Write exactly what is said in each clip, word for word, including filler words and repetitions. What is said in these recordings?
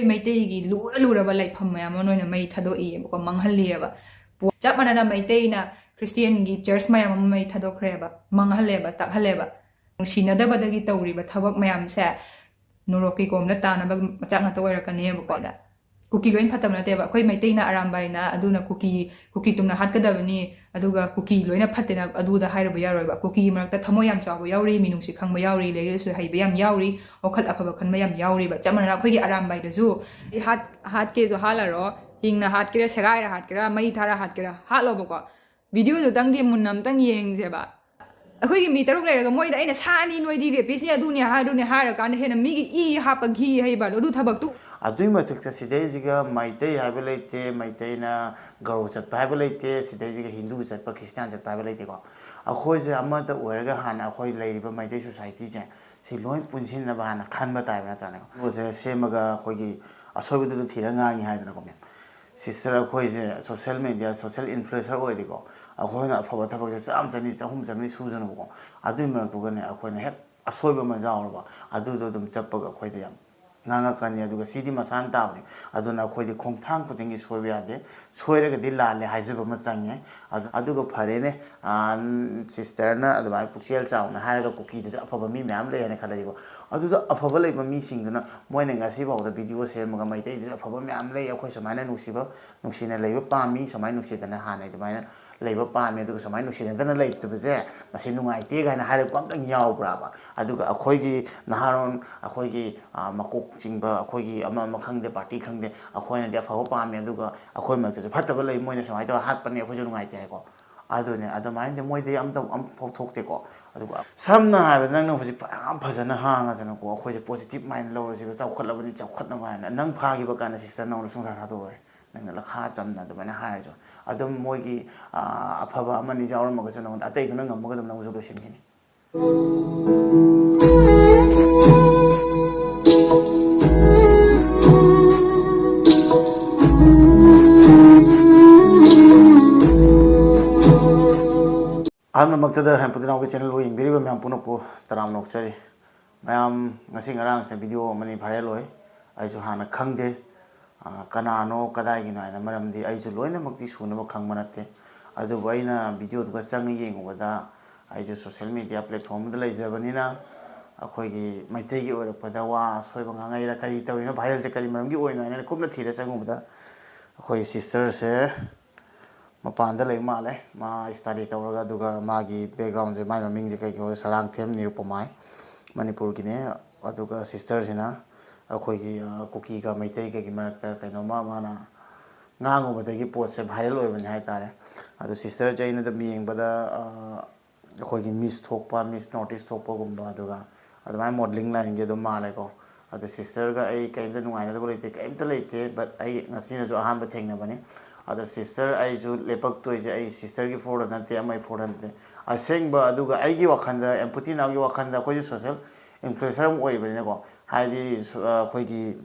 ꯃꯩꯇꯩꯒꯤ ꯂꯨꯔ ꯂꯨꯔꯕ ꯂꯥꯏꯐꯝ ꯃꯌꯥꯝ ꯑꯃ ꯅꯣꯏꯅ ꯃꯩ ꯊꯥꯗꯣꯛꯏꯌꯦꯕꯀꯣ, ꯃꯥꯡꯍꯜꯂꯤꯑꯕ꯫ ꯄꯣ-, ꯆꯞ ꯃꯥꯟꯅꯅ ꯃꯩꯇꯩꯅ ꯈ꯭ꯔꯤꯁꯇꯤꯌꯥꯟꯒꯤ ꯆꯔꯆ ꯃꯌꯥꯝ ꯑꯃ ꯃꯩ ꯊꯥꯗꯣꯛꯈ꯭ꯔꯦꯕ, ꯃꯥꯡꯍꯜꯂꯦꯕ, ꯇꯥꯛꯍꯜꯂꯦꯕ꯫ ꯅꯨꯡꯁꯤꯅꯗꯕꯗꯒꯤ ꯇꯧꯔꯤꯕ ꯊꯕꯛ ꯃꯌꯥꯝꯁꯦ ꯅꯣꯔꯣꯛꯀꯤ ꯀꯣꯝꯗ ꯇꯥꯅꯕ ꯃꯆꯥꯛ ꯉꯥꯛꯇ ꯑꯣꯏꯔꯛꯀꯅꯦꯕꯀꯣ꯫ ꯑꯗ ꯀꯨꯀꯤ ꯂꯣꯏꯅ ꯐꯠꯇꯕ ꯅꯠꯇꯦꯕ, ꯑꯩꯈꯣꯏ ꯃꯩꯇꯩꯅ ꯑꯔꯥꯝꯕꯥꯏꯅ ꯑꯗꯨꯅ ꯀꯨꯀꯤ, ꯀꯨꯀꯤ ꯇꯨꯡꯅ ꯍꯥꯠꯀꯗꯕꯅꯤ, ꯑꯗꯨꯒ ꯀꯨꯀꯤ ꯂꯣꯏꯅ ꯐꯠꯇꯦꯅ ꯑꯗꯨꯗ ꯍꯥꯏꯔꯨꯕ ꯌꯥꯔꯣꯏꯕ꯫ ꯀꯨꯀꯤꯒꯤ ꯃꯔꯛꯇ ꯊꯃꯣꯏ ꯌꯥꯝ ꯆꯥꯎꯕ ꯌꯥꯎꯔꯤ, ꯃꯤꯅꯨꯡꯁꯤ ꯈꯪꯕ ꯌꯥꯎꯔꯤ, ꯂꯥꯏꯔꯤꯛ ꯂꯥꯏꯁꯨ ꯍꯩꯕ ꯌꯥꯝ ꯌꯥꯎꯔꯤ, ꯋꯥꯈꯜ ꯑꯐꯕ ꯈꯟꯕ ꯌꯥꯝ ꯌꯥꯎꯔꯤꯕ꯫ ꯆꯞ ꯃꯥꯟꯅꯅ ꯑꯩꯈꯣꯏꯒꯤ ꯑꯔꯥꯝꯕꯥꯏꯗꯁꯨ ꯍꯥꯠ-, ꯍꯥꯠꯀꯦꯁꯨ ꯍꯥꯠꯂꯔꯣ, ꯍꯤꯡꯅ ꯍꯥꯠꯀꯦꯔꯥ, ꯁꯦꯒꯥꯏꯔ ꯍꯥꯠꯀꯦꯔꯥ, ꯃꯩ ꯊꯥꯔ ꯍꯥꯠꯀꯦꯔꯥ, ꯍꯥꯠꯂꯣꯕꯀꯣ꯫ ꯚꯤꯗꯤꯑꯣꯗꯨꯗꯪꯗꯤ ꯃꯨꯟꯅ ꯑꯝꯇꯪ ꯌꯦꯡꯁꯦꯕ꯫ ꯑꯩꯈꯣꯏꯒꯤ ꯃꯤ ꯇꯔꯨꯛ ꯂꯩꯔꯒ ꯃꯣꯏꯗ ꯑꯩꯅ "ꯁꯥꯅꯤ, ꯅꯣꯏꯗꯤ ꯔꯦꯄꯤꯁꯅꯤ, ꯑꯗꯨꯅꯤ ꯍꯥꯏꯔꯨꯅꯤ" ꯍꯥꯏꯔꯀꯥꯟꯗ ꯍꯦꯟꯅ ꯃꯤꯒꯤ ꯏ ꯍꯥꯞꯄ ꯘꯤ ꯍꯩꯕ ꯑꯗꯨ ꯊꯕꯛꯇꯨ꯫ ꯑꯗꯨꯏ ꯃꯊꯛꯇ ꯁꯤꯗꯩꯁꯤꯒ ꯃꯩꯇꯩ ꯍꯥꯏꯕ ꯂꯩꯇꯦ, ꯃꯩꯇꯩꯅ ꯒꯧꯔ ꯆꯠꯄ ꯍꯥꯏꯕ ꯂꯩꯇꯦ, ꯁꯤꯗꯩꯁꯤꯒ ꯍꯤꯟꯗꯨ ꯆꯠꯄ, ꯈ꯭ꯔꯤꯁꯇꯤꯌꯥꯟ ꯆꯠꯄ ꯍꯥꯏꯕ ꯂꯩꯇꯦꯀꯣ꯫ ꯑꯩꯈꯣꯏꯁꯦ ꯑꯃꯠꯇ ꯑꯣꯏꯔꯒ ꯍꯥꯟꯅ ꯑꯩꯈꯣꯏ ꯂꯩꯔꯤꯕ ꯃꯩꯇꯩ ꯁꯣꯁꯥꯏꯇꯤꯁꯦ ꯁꯤ ꯂꯣꯏ ꯄꯨꯟꯁꯤꯟꯅꯕ ꯍꯥꯟꯅ ꯈꯟꯕ ꯇꯥꯏꯕ ꯅꯠꯇ꯭ꯔꯅꯦ? ꯄꯣꯠꯁꯦ ꯁꯦꯝꯃꯒ ꯑꯩꯈꯣꯏꯒꯤ ꯑꯁꯣꯏꯕꯗꯨꯗ ꯊꯤꯔ ꯉꯥꯡꯉꯤ ꯍꯥꯏꯗꯅꯀꯣ, ꯃꯦꯝ꯫ ꯁꯤꯁꯇꯔ ꯑꯩꯈꯣꯏꯁꯦ ꯁꯣꯁꯦꯜ ꯃꯦꯗꯤꯌꯥ, ꯁꯣꯁꯦꯜ ꯏꯟꯐ꯭ꯂꯨꯌꯦꯟꯁꯔ ꯑꯣꯏꯔꯗꯤꯀꯣ, ꯑꯩꯈꯣꯏꯅ ꯑꯐꯕ ꯊꯕꯛꯁꯦ ꯆꯥꯝꯃ, ꯆꯅꯤ, ꯆꯍꯨꯝ, ꯆꯥꯝꯃꯔꯤ ꯁꯨꯖꯅꯨꯀꯣ, ꯑꯗꯨꯏ ꯃꯔꯛꯇꯨꯒꯅꯦ ꯑꯩꯈꯣꯏꯅ ꯍꯦꯛ ꯑꯁꯣꯏꯕ ꯑꯃ ꯌꯥꯎꯔꯕ, ꯑꯗꯨꯗꯣ ꯑꯗꯨꯝ ꯆꯠꯄꯒ ꯑꯩꯈꯣꯏꯗ ꯌꯥꯝ ꯉꯥꯡꯉꯛꯀꯅꯤ꯫ ꯑꯗꯨꯒ ꯁꯤꯗꯤ ꯃꯁꯥꯅ ꯇꯥꯕꯅꯤ꯫ ꯑꯗꯨꯅ ꯑꯩꯈꯣꯏꯗꯤ ꯈꯣꯡꯊꯥꯡ ꯈꯨꯗꯤꯡꯒꯤ ꯁꯣꯏꯕ ꯌꯥꯗꯦ꯫ ꯁꯣꯏꯔꯒꯗꯤ ꯂꯥꯜꯂꯦ ꯍꯥꯏꯖꯕ ꯑꯃ ꯆꯪꯉꯦ꯫ ꯑꯗꯨ-, ꯑꯗꯨꯒ ꯐꯔꯦꯅꯦ, ꯑꯥ, ꯁꯤꯁꯇꯔꯅ ꯑꯗꯨꯃꯥꯏꯅ ꯄꯨꯛꯆꯦꯜ ꯆꯥꯎꯅ ꯍꯥꯏꯔꯒ ꯀꯨꯀꯤꯗꯁꯨ ꯑꯐꯕ ꯃꯤ ꯃꯌꯥꯝ ꯂꯩ ꯍꯥꯏꯅ ꯈꯜꯂꯁꯤꯀꯣ꯫ ꯑꯗꯨꯗ ꯑꯐꯕ ꯂꯩꯕ ꯃꯤꯁꯤꯡꯗꯨꯅ ꯃꯣꯏꯅ ꯉꯁꯤꯐꯥꯎꯗ ꯚꯤꯗꯤꯑꯣ ꯁꯦꯝꯃꯒ "ꯃꯩꯇꯩꯗꯁꯨ ꯑꯐꯕ ꯃꯌꯥꯝ ꯂꯩ, ꯑꯩꯈꯣꯏ ꯁꯨꯃꯥꯏꯅ ꯅꯨꯡꯁꯤꯕ, ꯅꯨꯡꯁꯤꯅ ꯂꯩꯕ ꯄꯥꯝꯃꯤ, ꯁꯨꯃꯥꯏꯅ ꯅꯨꯡꯁꯤꯗꯅ ꯍꯥꯟꯅ ꯑꯗꯨꯃꯥꯏꯅ ꯂꯩꯕ ꯄꯥꯝꯃꯤ, ꯑꯗꯨꯒ ꯁꯨꯃꯥꯏꯅ ꯅꯨꯡꯁꯤꯅꯗꯅ ꯂꯩꯇꯕꯁꯦ ꯃꯁꯤ ꯅꯨꯡꯉꯥꯏꯇꯦ" ꯀꯥꯏꯅ ꯍꯥꯏꯔꯛꯄ ꯑꯝꯇꯪ ꯌꯥꯎꯕ꯭ꯔꯥꯕ? ꯑꯗꯨꯒ ꯑꯩꯈꯣꯏꯒꯤ ꯅꯍꯥꯔꯣꯟ, ꯑꯩꯈꯣꯏꯒꯤ, ꯑꯥ, ꯃꯀꯣꯛ ꯆꯤꯡꯕ, ꯑꯩꯈꯣꯏꯒꯤ ꯑꯃ ꯑꯃ ꯈꯪꯗꯦ, ꯄꯥꯔꯇꯤ ꯈꯪꯗꯦ, ꯑꯩꯈꯣꯏꯅꯗꯤ ꯑꯐꯕ ꯄꯥꯝꯃꯤ, ꯑꯗꯨꯒ ꯑꯩꯈꯣꯏ ꯃꯔꯛꯇꯁꯨ ꯐꯠꯇꯕ ꯂꯩ, ꯃꯣꯏꯅ ꯁꯨꯃꯥꯏꯅ ꯇꯧꯔ ꯍꯥꯠꯄꯅꯦ, ꯑꯩꯈꯣꯏꯁꯨ ꯅꯨꯡꯉꯥꯏꯇꯦ ꯍꯥꯏꯀꯣ꯫ ꯑꯗꯨꯅꯦ, ꯑꯗꯨꯃꯥꯏꯅꯗꯤ ꯃꯣꯏꯗꯤ ꯑꯝꯇ, ꯑꯝꯐꯥꯎ ꯊꯣꯛꯇꯦꯀꯣ꯫ ꯑꯗꯨꯒ ꯁꯝꯅ ꯍꯥꯏꯔꯕꯗ ꯅꯪꯅ ꯍꯧꯖꯤꯛ ꯌꯥꯝ ꯐꯖꯅ ꯍꯥꯡꯉꯗꯅꯀꯣ, "ꯑꯩꯈꯣꯏꯁꯦ ꯄꯣꯖꯤꯇꯤꯚ ꯃꯥꯏꯟ ꯂꯧꯔꯁꯤꯕ, ꯆꯥꯎꯈꯠꯂꯕꯅꯤ, ꯆꯥꯎꯈꯠꯅꯕ" ꯍꯥꯏꯅ꯫ ꯅꯪ ꯐꯥꯈꯤꯕ ꯀꯥꯟꯗ ꯁꯤꯁꯇꯔ ꯅꯉꯣꯟꯗ ꯁꯨꯡꯊꯥ ꯊꯥꯗꯣꯛꯑꯣꯏ꯫ ꯅꯪꯅ ꯂꯈꯥ ꯆꯝꯅ ꯑꯗꯨꯃꯥꯏꯅ ꯍꯥꯏꯔꯁꯨ꯫ ꯑꯗꯨꯝ ꯃꯣꯏꯒꯤ, ꯑꯥ, ꯑꯐꯕ ꯑꯃꯅꯤ ꯌꯥꯎꯔꯝꯃꯒꯁꯨ ꯅꯉꯣꯟꯗ, ꯑꯇꯩꯗꯨꯅ ꯉꯝꯃꯒ ꯑꯗꯨꯝ ꯅꯪꯁꯨ ꯂꯣꯏꯁꯤꯟꯈꯤꯅꯤ꯫ ꯑꯍꯥꯟꯕꯃꯛꯇꯗ ꯍꯦꯝꯄꯨꯇꯤꯅꯥꯎꯒꯤ ꯆꯦꯅꯦꯜꯕꯨ ꯌꯦꯡꯕꯤꯔꯤꯕ ꯃꯌꯥꯝ ꯄꯨꯝꯅꯃꯛꯄꯨ ꯇꯔꯥꯝꯅ ꯑꯣꯛꯆꯔꯤ꯫ ꯃꯌꯥꯝ, ꯉꯁꯤ ꯉꯔꯥꯡꯁꯦ ꯚꯤꯗꯤꯑꯣ ꯑꯃꯅꯤ ꯚꯥꯏꯔꯦꯜ ꯑꯣꯏ꯫ ꯑꯩꯁꯨ ꯍꯥꯟꯅ ꯈꯪꯗꯦ꯫ ꯑ, ꯀꯅꯥꯅꯣ, ꯀꯗꯥꯏꯒꯤꯅꯣ ꯍꯥꯏꯅ, ꯃꯔꯝꯗꯤ ꯑꯩꯁꯨ ꯂꯣꯏꯅꯃꯛꯇꯤ ꯁꯨꯅꯕ ꯈꯪꯕ ꯅꯠꯇꯦ꯫ ꯑꯗꯨꯕꯨ ꯑꯩꯅ ꯚꯤꯗꯤꯑꯣꯗꯨꯒ ꯆꯪꯉ ꯌꯦꯡꯉꯨꯕꯗ, ꯑꯩꯁꯨ ꯁꯣꯁꯦꯜ ꯃꯦꯗꯤꯌꯥ ꯄ꯭ꯂꯦꯠꯐꯣꯝꯗ ꯂꯩꯖꯕꯅꯤꯅ, ꯑꯩꯈꯣꯏꯒꯤ ꯃꯩꯇꯩꯒꯤ ꯑꯣꯏꯔꯛꯄꯗ ꯋꯥ ꯑꯁꯣꯏꯕ ꯉꯥꯡꯉꯛꯏꯔꯥ, ꯀꯔꯤ ꯇꯧꯔꯤꯅꯣ, ꯚꯥꯏꯔꯦꯜꯁꯦ ꯀꯔꯤ ꯃꯔꯝꯒꯤ ꯑꯣꯏꯅꯣ ꯍꯥꯏꯅ ꯑꯩꯅ ꯀꯨꯞꯅ ꯊꯤꯔ ꯆꯪꯉꯨꯕꯗ, ꯑꯩꯈꯣꯏ ꯁꯤꯁꯇꯔꯁꯦ ꯃꯄꯥꯟꯗ ꯂꯩ ꯃꯥꯜꯂꯦ, ꯃꯥ ꯁ꯭ꯇꯗꯤ ꯇꯧꯔꯒ꯫ ꯑꯗꯨꯒ ꯃꯥꯒꯤ ꯕꯦꯛꯒ꯭ꯔꯥꯎꯟꯁꯦ, ꯃꯥꯒꯤ ꯃꯃꯤꯡꯁꯦ ꯀꯩ ꯀꯧꯋꯦ? ꯁꯔꯥꯡꯊꯦꯝ ꯅꯤꯔꯨꯄꯃꯥꯏ, ꯃꯅꯤꯄꯨꯔꯒꯤꯅꯦ꯫ ꯑꯗꯨꯒ ꯁꯤꯁꯇꯔꯁꯤꯅ ꯑꯩꯈꯣꯏꯒꯤ, ꯑ, ꯀꯨꯀꯤꯒ ꯃꯩꯇꯩꯒꯒꯤ ꯃꯔꯛꯇ ꯀꯩꯅꯣꯝꯃ ꯃꯥꯅ ꯉꯥꯡꯉꯨꯕꯗꯒꯤ ꯄꯣꯠꯁꯦ ꯚꯥꯏꯔꯦꯜ ꯑꯣꯏꯕꯅꯤ ꯍꯥꯏ ꯇꯥꯔꯦ꯫ ꯑꯗꯣ ꯁꯤꯁꯇꯔꯁꯦ ꯑꯩꯅ ꯑꯗꯨꯝ ꯌꯦꯡꯕꯗ, ꯑ, ꯑꯩꯈꯣꯏꯒꯤ ꯃꯤꯁ ꯊꯣꯛꯄ, ꯃꯤꯁ ꯅꯣꯔꯠ ꯏꯁ ꯊꯣꯛꯄꯒꯨꯝꯕ, ꯑꯗꯨꯒ ꯑꯗꯨꯃꯥꯏꯅ ꯃꯣꯗꯦꯂꯤꯡ ꯂꯥꯏꯟꯒꯤ ꯑꯗꯨꯝ ꯃꯥꯜꯂꯦꯀꯣ꯫ ꯑꯗꯣ ꯁꯤꯁꯇꯔꯒ ꯑꯩ ꯀꯔꯤꯝꯇ ꯅꯨꯡꯉꯥꯏꯅꯗꯕ ꯂꯩꯇꯦ, ꯀꯔꯤꯝꯇ ꯂꯩꯇꯦ, but ꯑꯩ ꯉꯁꯤꯅꯁꯨ ꯑꯍꯥꯟꯕ ꯊꯦꯡꯅꯕꯅꯤ꯫ ꯑꯗꯣ ꯁꯤꯁꯇꯔ ꯑꯩꯁꯨ ꯂꯦꯞꯄꯛꯇꯣꯏꯁꯦ ꯑꯩ ꯁꯤꯁꯇꯔꯒꯤ ꯐꯣꯔꯗ ꯅꯠꯇꯦ, ꯑꯃꯒꯤ ꯐꯣꯔꯗ ꯅꯠꯇꯦ꯫ ꯑꯁꯦꯡꯕ, ꯑꯗꯨꯒ ꯑꯩꯒꯤ ꯋꯥꯈꯜꯗ, ꯑꯦꯝꯄꯨꯇꯤ ꯅꯥꯎꯒꯤ ꯋꯥꯈꯜꯗ, ꯑꯩꯈꯣꯏꯁꯨ ꯁꯣꯁꯦꯜ ꯏꯟꯐ꯭ꯂꯨꯌꯦꯟꯁꯔ ꯑꯃ ꯑꯣꯏꯕꯅꯤꯅꯀꯣ, ꯍꯥꯏꯗꯤ ꯁꯨ-, ꯑ, ꯑꯩꯈꯣꯏꯒꯤ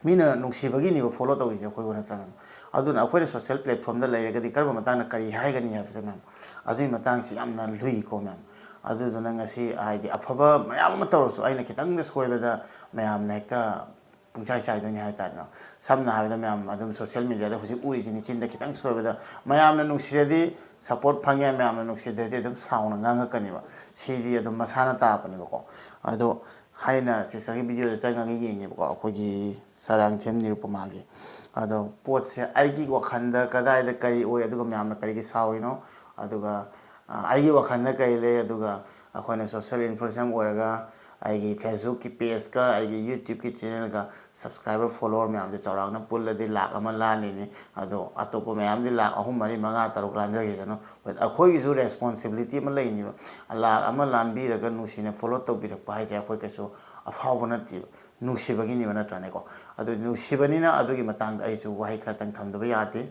ꯃꯤꯅ ꯅꯨꯡꯁꯤꯕꯒꯤꯅꯦꯕ ꯐꯣꯂꯣ ꯇꯧꯔꯤꯁꯦ ꯑꯩꯈꯣꯏꯕꯨ, ꯅꯠꯇ꯭ꯔꯥ ꯃꯦꯝ? ꯑꯗꯨꯅ ꯑꯩꯈꯣꯏꯅ ꯁꯣꯁꯦꯜ ꯄ꯭ꯂꯦꯠꯐꯣꯝꯗ ꯂꯩꯔꯒꯗꯤ ꯀꯔꯝꯕ ꯃꯇꯥꯡꯗ ꯀꯔꯤ ꯍꯥꯏꯒꯅꯤ ꯍꯥꯏꯕꯁꯦ ꯃꯦꯝ, ꯑꯗꯨꯒꯤ ꯃꯇꯥꯡꯁꯤ ꯌꯥꯝꯅ ꯂꯨꯏꯀꯣ ꯃꯦꯝ꯫ ꯑꯗꯨꯗꯨꯅ ꯉꯁꯤ ꯍꯥꯏꯗꯤ ꯑꯐꯕ ꯃꯌꯥꯝ ꯑꯃ ꯇꯧꯔꯁꯨ, ꯑꯩꯅ ꯈꯤꯇꯪꯗ ꯁꯣꯏꯕꯗ ꯃꯌꯥꯝꯅ ꯍꯦꯛꯇ ꯄꯨꯡꯆꯥꯏ ꯆꯥꯏꯗꯣꯏꯅꯤ ꯍꯥꯏꯇꯥꯔꯦꯅꯦ꯫ ꯁꯝꯅ ꯍꯥꯏꯔꯕꯗ ꯃꯌꯥꯝ ꯑꯗꯨꯝ ꯁꯣꯁꯦꯜ ꯃꯦꯗꯤꯌꯥꯗ ꯍꯧꯖꯤꯛ ꯎꯔꯤꯁꯤꯅꯤ, ꯆꯤꯟꯗ ꯈꯤꯇꯪ ꯁꯣꯏꯕꯗ ꯃꯌꯥꯝꯅ ꯅꯨꯡꯁꯤꯔꯗꯤ ꯁꯞꯄꯣꯔꯠ ꯐꯪꯉꯦ, ꯃꯌꯥꯝꯅ ꯅꯨꯡꯁꯤꯗ꯭ꯔꯗꯤ ꯑꯗꯨꯝ ꯁꯥꯎꯅ ꯉꯥꯡꯉꯛꯀꯅꯦꯕ꯫ ꯁꯤꯗꯤ ꯑꯗꯨꯝ ꯃꯁꯥꯅ ꯇꯥꯕꯅꯦꯕꯀꯣ꯫ ꯑꯗꯣ ꯍꯥꯏꯅ ꯁꯤꯁꯇꯔꯒꯤ ꯚꯤꯗꯤꯑꯣꯗ ꯆꯪꯉꯒ ꯌꯦꯡꯉꯦꯕꯀꯣ, ꯑꯩꯈꯣꯏꯒꯤ ꯁꯔꯥꯡꯊꯦꯝ ꯅꯤꯔꯨꯄꯃꯥꯒꯤ꯫ ꯑꯗꯣ ꯄꯣꯠꯁꯦ ꯑꯩꯒꯤ ꯋꯥꯈꯜꯗ ꯀꯗꯥꯏꯗ ꯀꯔꯤ ꯑꯣꯏ, ꯑꯗꯨꯒ ꯃꯌꯥꯝꯅ ꯀꯔꯤꯒꯤ ꯁꯥꯎꯔꯤꯅꯣ, ꯑꯗꯨꯒ, ꯑ, ꯑꯩꯒꯤ ꯋꯥꯈꯜꯗ ꯀꯔꯤ ꯂꯩ, ꯑꯗꯨꯒ ꯑꯩꯈꯣꯏꯅ ꯁꯣꯁꯦꯜ ꯏꯟꯐ꯭ꯂꯨꯌꯦꯟꯁꯔ ꯑꯃ ꯑꯣꯏꯔꯒ ꯑꯩꯒꯤ ꯐꯦꯁꯕꯨꯛꯀꯤ ꯄꯦꯖꯀ ꯑꯩꯒꯤ ꯌꯨꯇ꯭ꯌꯨꯕꯀꯤ ꯆꯦꯅꯦꯜꯒ ꯁꯕꯁꯀ꯭ꯔꯥꯏꯕꯔ ꯐꯣꯂꯣꯋꯔ ꯃꯌꯥꯝꯁꯦ ꯆꯥꯎꯔꯥꯛꯅ ꯄꯨꯜꯂꯗꯤ ꯂꯥꯛ ꯑꯃ ꯂꯥꯟꯅꯤꯅꯤ꯫ ꯑꯗꯣ ꯑꯇꯣꯞꯄ ꯃꯌꯥꯝꯗꯤ ꯂꯥꯛ ꯑꯍꯨꯝ, ꯃꯔꯤ, ꯃꯉꯥ, ꯇꯔꯨꯛ ꯂꯥꯟꯖꯈꯤꯁꯅꯨ, but ꯑꯩꯈꯣꯏꯒꯤꯁꯨ ꯔꯦꯁꯄꯣꯟꯁꯤꯕꯤꯂꯤꯇꯤ ꯑꯃ ꯂꯩꯅꯤꯕ꯫ ꯂꯥꯛ ꯑꯃ ꯂꯥꯟꯕꯤꯔꯒ ꯅꯨꯡꯁꯤꯅ ꯐꯣꯂꯣ ꯇꯧꯕꯤꯔꯛꯄ ꯍꯥꯏꯁꯦ ꯑꯩꯈꯣꯏ ꯀꯩꯁꯨ ꯑꯐꯥꯎꯕ ꯅꯠꯇꯦꯕ, ꯅꯨꯡꯁꯤꯕꯒꯤꯅꯦꯕ, ꯅꯠꯇ꯭ꯔꯥꯅꯦꯀꯣ? ꯑꯗꯨ ꯅꯨꯡꯁꯤꯕꯅꯤꯅ ꯑꯗꯨꯒꯤ ꯃꯇꯥꯡꯗ ꯑꯩꯁꯨ ꯋꯥꯍꯩ ꯈꯔꯇꯪ ꯊꯝꯗꯕ ꯌꯥꯗꯦ꯫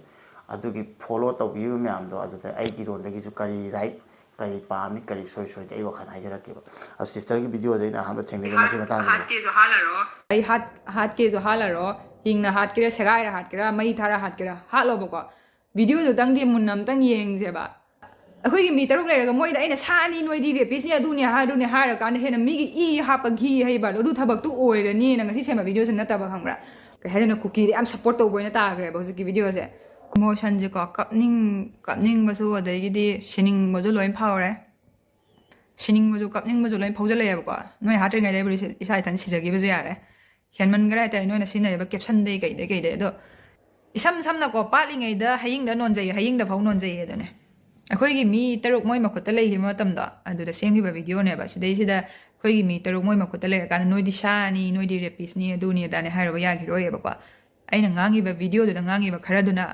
ꯑꯗꯨꯒꯤ ꯐꯣꯂꯣ ꯇꯧꯕꯤꯔꯤꯕ ꯃꯌꯥꯝꯗꯣ, ꯑꯗꯨꯗ ꯑꯩꯒꯤ ꯔꯣꯜꯗꯒꯤꯁꯨ ꯀꯔꯤ ꯔꯥꯏꯠ, ꯀꯔꯤ ꯄꯥꯝꯃꯤ, ꯀꯔꯤ ꯁꯣꯏ ꯁꯣꯏꯗꯦ, ꯑꯩ ꯋꯥꯈꯜ ꯍꯥꯏꯖꯔꯛꯀꯦꯕ꯫ ꯑꯗꯣ ꯁꯤꯁꯇꯔꯒꯤ ꯚꯤꯗꯤꯑꯣꯁꯦ ꯑꯩꯅ ꯑꯍꯥꯟꯕ ꯊꯦꯡꯅꯩꯁꯦ ꯃꯁꯤ ꯃꯇꯥꯡꯗꯅꯤ꯫ ꯍꯥꯠꯀꯦꯁꯨ ꯍꯥꯠꯂꯔꯣ꯫ ꯑꯩ ꯍꯥꯠ-, ꯍꯥꯠꯀꯦꯁꯨ ꯍꯥꯠꯂꯔꯣ, ꯍꯤꯡꯅ ꯍꯥꯠꯀꯦꯔꯥ, ꯁꯦꯒꯥꯏꯔ ꯍꯥꯠꯀꯦꯔꯥ, ꯃꯩ ꯊꯥꯔ ꯍꯥꯠꯀꯦꯔꯥ, ꯍꯥꯠꯂꯣꯕꯀꯣ꯫ ꯚꯤꯗꯤꯑꯣꯗꯨꯇꯪꯗꯤ ꯃꯨꯟꯅ ꯑꯝꯇꯪ ꯌꯦꯡꯁꯦꯕ꯫ ꯑꯩꯈꯣꯏꯒꯤ ꯃꯤ ꯇꯔꯨꯛ ꯂꯩꯔꯒ ꯃꯣꯏꯗ ꯑꯩꯅ ꯁꯥꯅꯤ, ꯅꯣꯏꯗꯤ ꯔꯦꯄꯤꯁꯅꯤ, ꯑꯗꯨꯅꯤ ꯍꯥꯏꯔꯨꯅꯦ ꯍꯥꯏꯔꯀꯥꯟꯗ ꯍꯦꯟꯅ ꯃꯤꯒꯤ ꯏ ꯍꯥꯞꯄ ꯘꯤ ꯍꯩꯕ ꯑꯗꯨ ꯊꯕꯛꯇꯨ ꯑꯣꯏꯔꯅꯤꯅ ꯉꯁꯤ ꯁꯦꯝꯕ ꯚꯤꯗꯤꯑꯣꯁꯨ ꯅꯠꯇꯕ, ꯈꯪꯕ꯭ꯔꯥ? ꯀꯩ ꯍꯥꯏꯗꯣꯏꯅꯣ, ꯀꯨꯀꯤꯗ ꯌꯥꯝ ꯁꯞꯄꯣꯔꯠ ꯇꯧꯕ ꯑꯣꯏꯅ ꯇꯥꯈ꯭ꯔꯦꯕ ꯍꯧꯖꯤꯛꯀꯤ ꯚꯤꯗꯤꯑꯣꯁꯦ꯫ ꯏꯃꯣꯁꯟꯁꯦꯀꯣ, ꯀꯞꯅꯤꯡ ꯀꯞꯅꯤꯡꯕꯁꯨ, ꯑꯗꯒꯤꯗꯤ ꯁꯤꯅꯤꯡꯕꯁꯨ ꯂꯣꯏ ꯐꯥꯎꯔꯦ꯫ ꯁꯤꯅꯤꯡꯕꯁꯨ ꯀꯞꯅꯤꯡꯕꯁꯨ ꯂꯣꯏ ꯐꯥꯎꯖꯜꯂꯛꯑꯦꯕꯀꯣ꯫ ꯅꯣꯏ ꯍꯥꯠꯇ꯭ꯔꯤꯉꯩꯗ ꯑꯩꯕꯨꯗꯤ ꯏꯁꯥ ꯏꯊꯟ ꯁꯤꯖꯈꯤꯕꯁꯨ ꯌꯥꯔꯦ꯫ ꯍꯦꯟꯃꯟꯈ꯭ꯔꯦ ꯍꯥꯏꯇꯥꯔꯦ ꯅꯣꯏꯅ ꯁꯤꯖꯤꯟꯅꯔꯤꯕ ꯀꯦꯞꯁꯟꯗꯩ ꯀꯩꯗꯩ ꯀꯩꯗꯩ꯫ ꯑꯗꯣ ꯏꯁꯝ ꯁꯝꯅꯀꯣ, ꯄꯥꯠꯂꯤꯉꯩꯗ ꯍꯌꯤꯡꯗ ꯅꯣꯟꯖꯩ, ꯍꯌꯤꯡꯗ ꯐꯥꯎ ꯅꯣꯟꯖꯩ ꯑꯗꯨꯅꯦ꯫ ꯑꯩꯈꯣꯏꯒꯤ ꯃꯤ ꯇꯔꯨꯛ ꯃꯣꯏ ꯃꯈꯨꯠꯇ ꯂꯩꯈꯤꯕ ꯃꯇꯝꯗꯣ, ꯑꯗꯨꯗ ꯁꯦꯝꯈꯤꯕ ꯚꯤꯗꯤꯑꯣꯅꯦꯕ꯫ ꯁꯤꯗꯩꯁꯤꯗ ꯑꯩꯈꯣꯏꯒꯤ ꯃꯤ ꯇꯔꯨꯛ ꯃꯣꯏ ꯃꯈꯨꯠꯇ ꯂꯩꯔꯀꯥꯟꯗ ꯅꯣꯏꯗꯤ ꯁꯥꯅꯤ, ꯅꯣꯏꯗꯤ ꯔꯦꯄꯤꯁꯅꯤ, ꯑꯗꯨꯅꯤ ꯑꯗꯥꯅꯤ ꯍꯥꯏꯔꯨꯕ ꯌꯥꯈꯤꯔꯣꯏꯌꯦꯕꯀꯣ꯫ ꯑꯩꯅ ꯉꯥꯡꯉꯤꯕ ꯚꯤꯗꯤꯑꯣꯗꯨꯗ ꯉꯥꯡꯉꯤꯕ ꯈꯔꯗꯨꯅ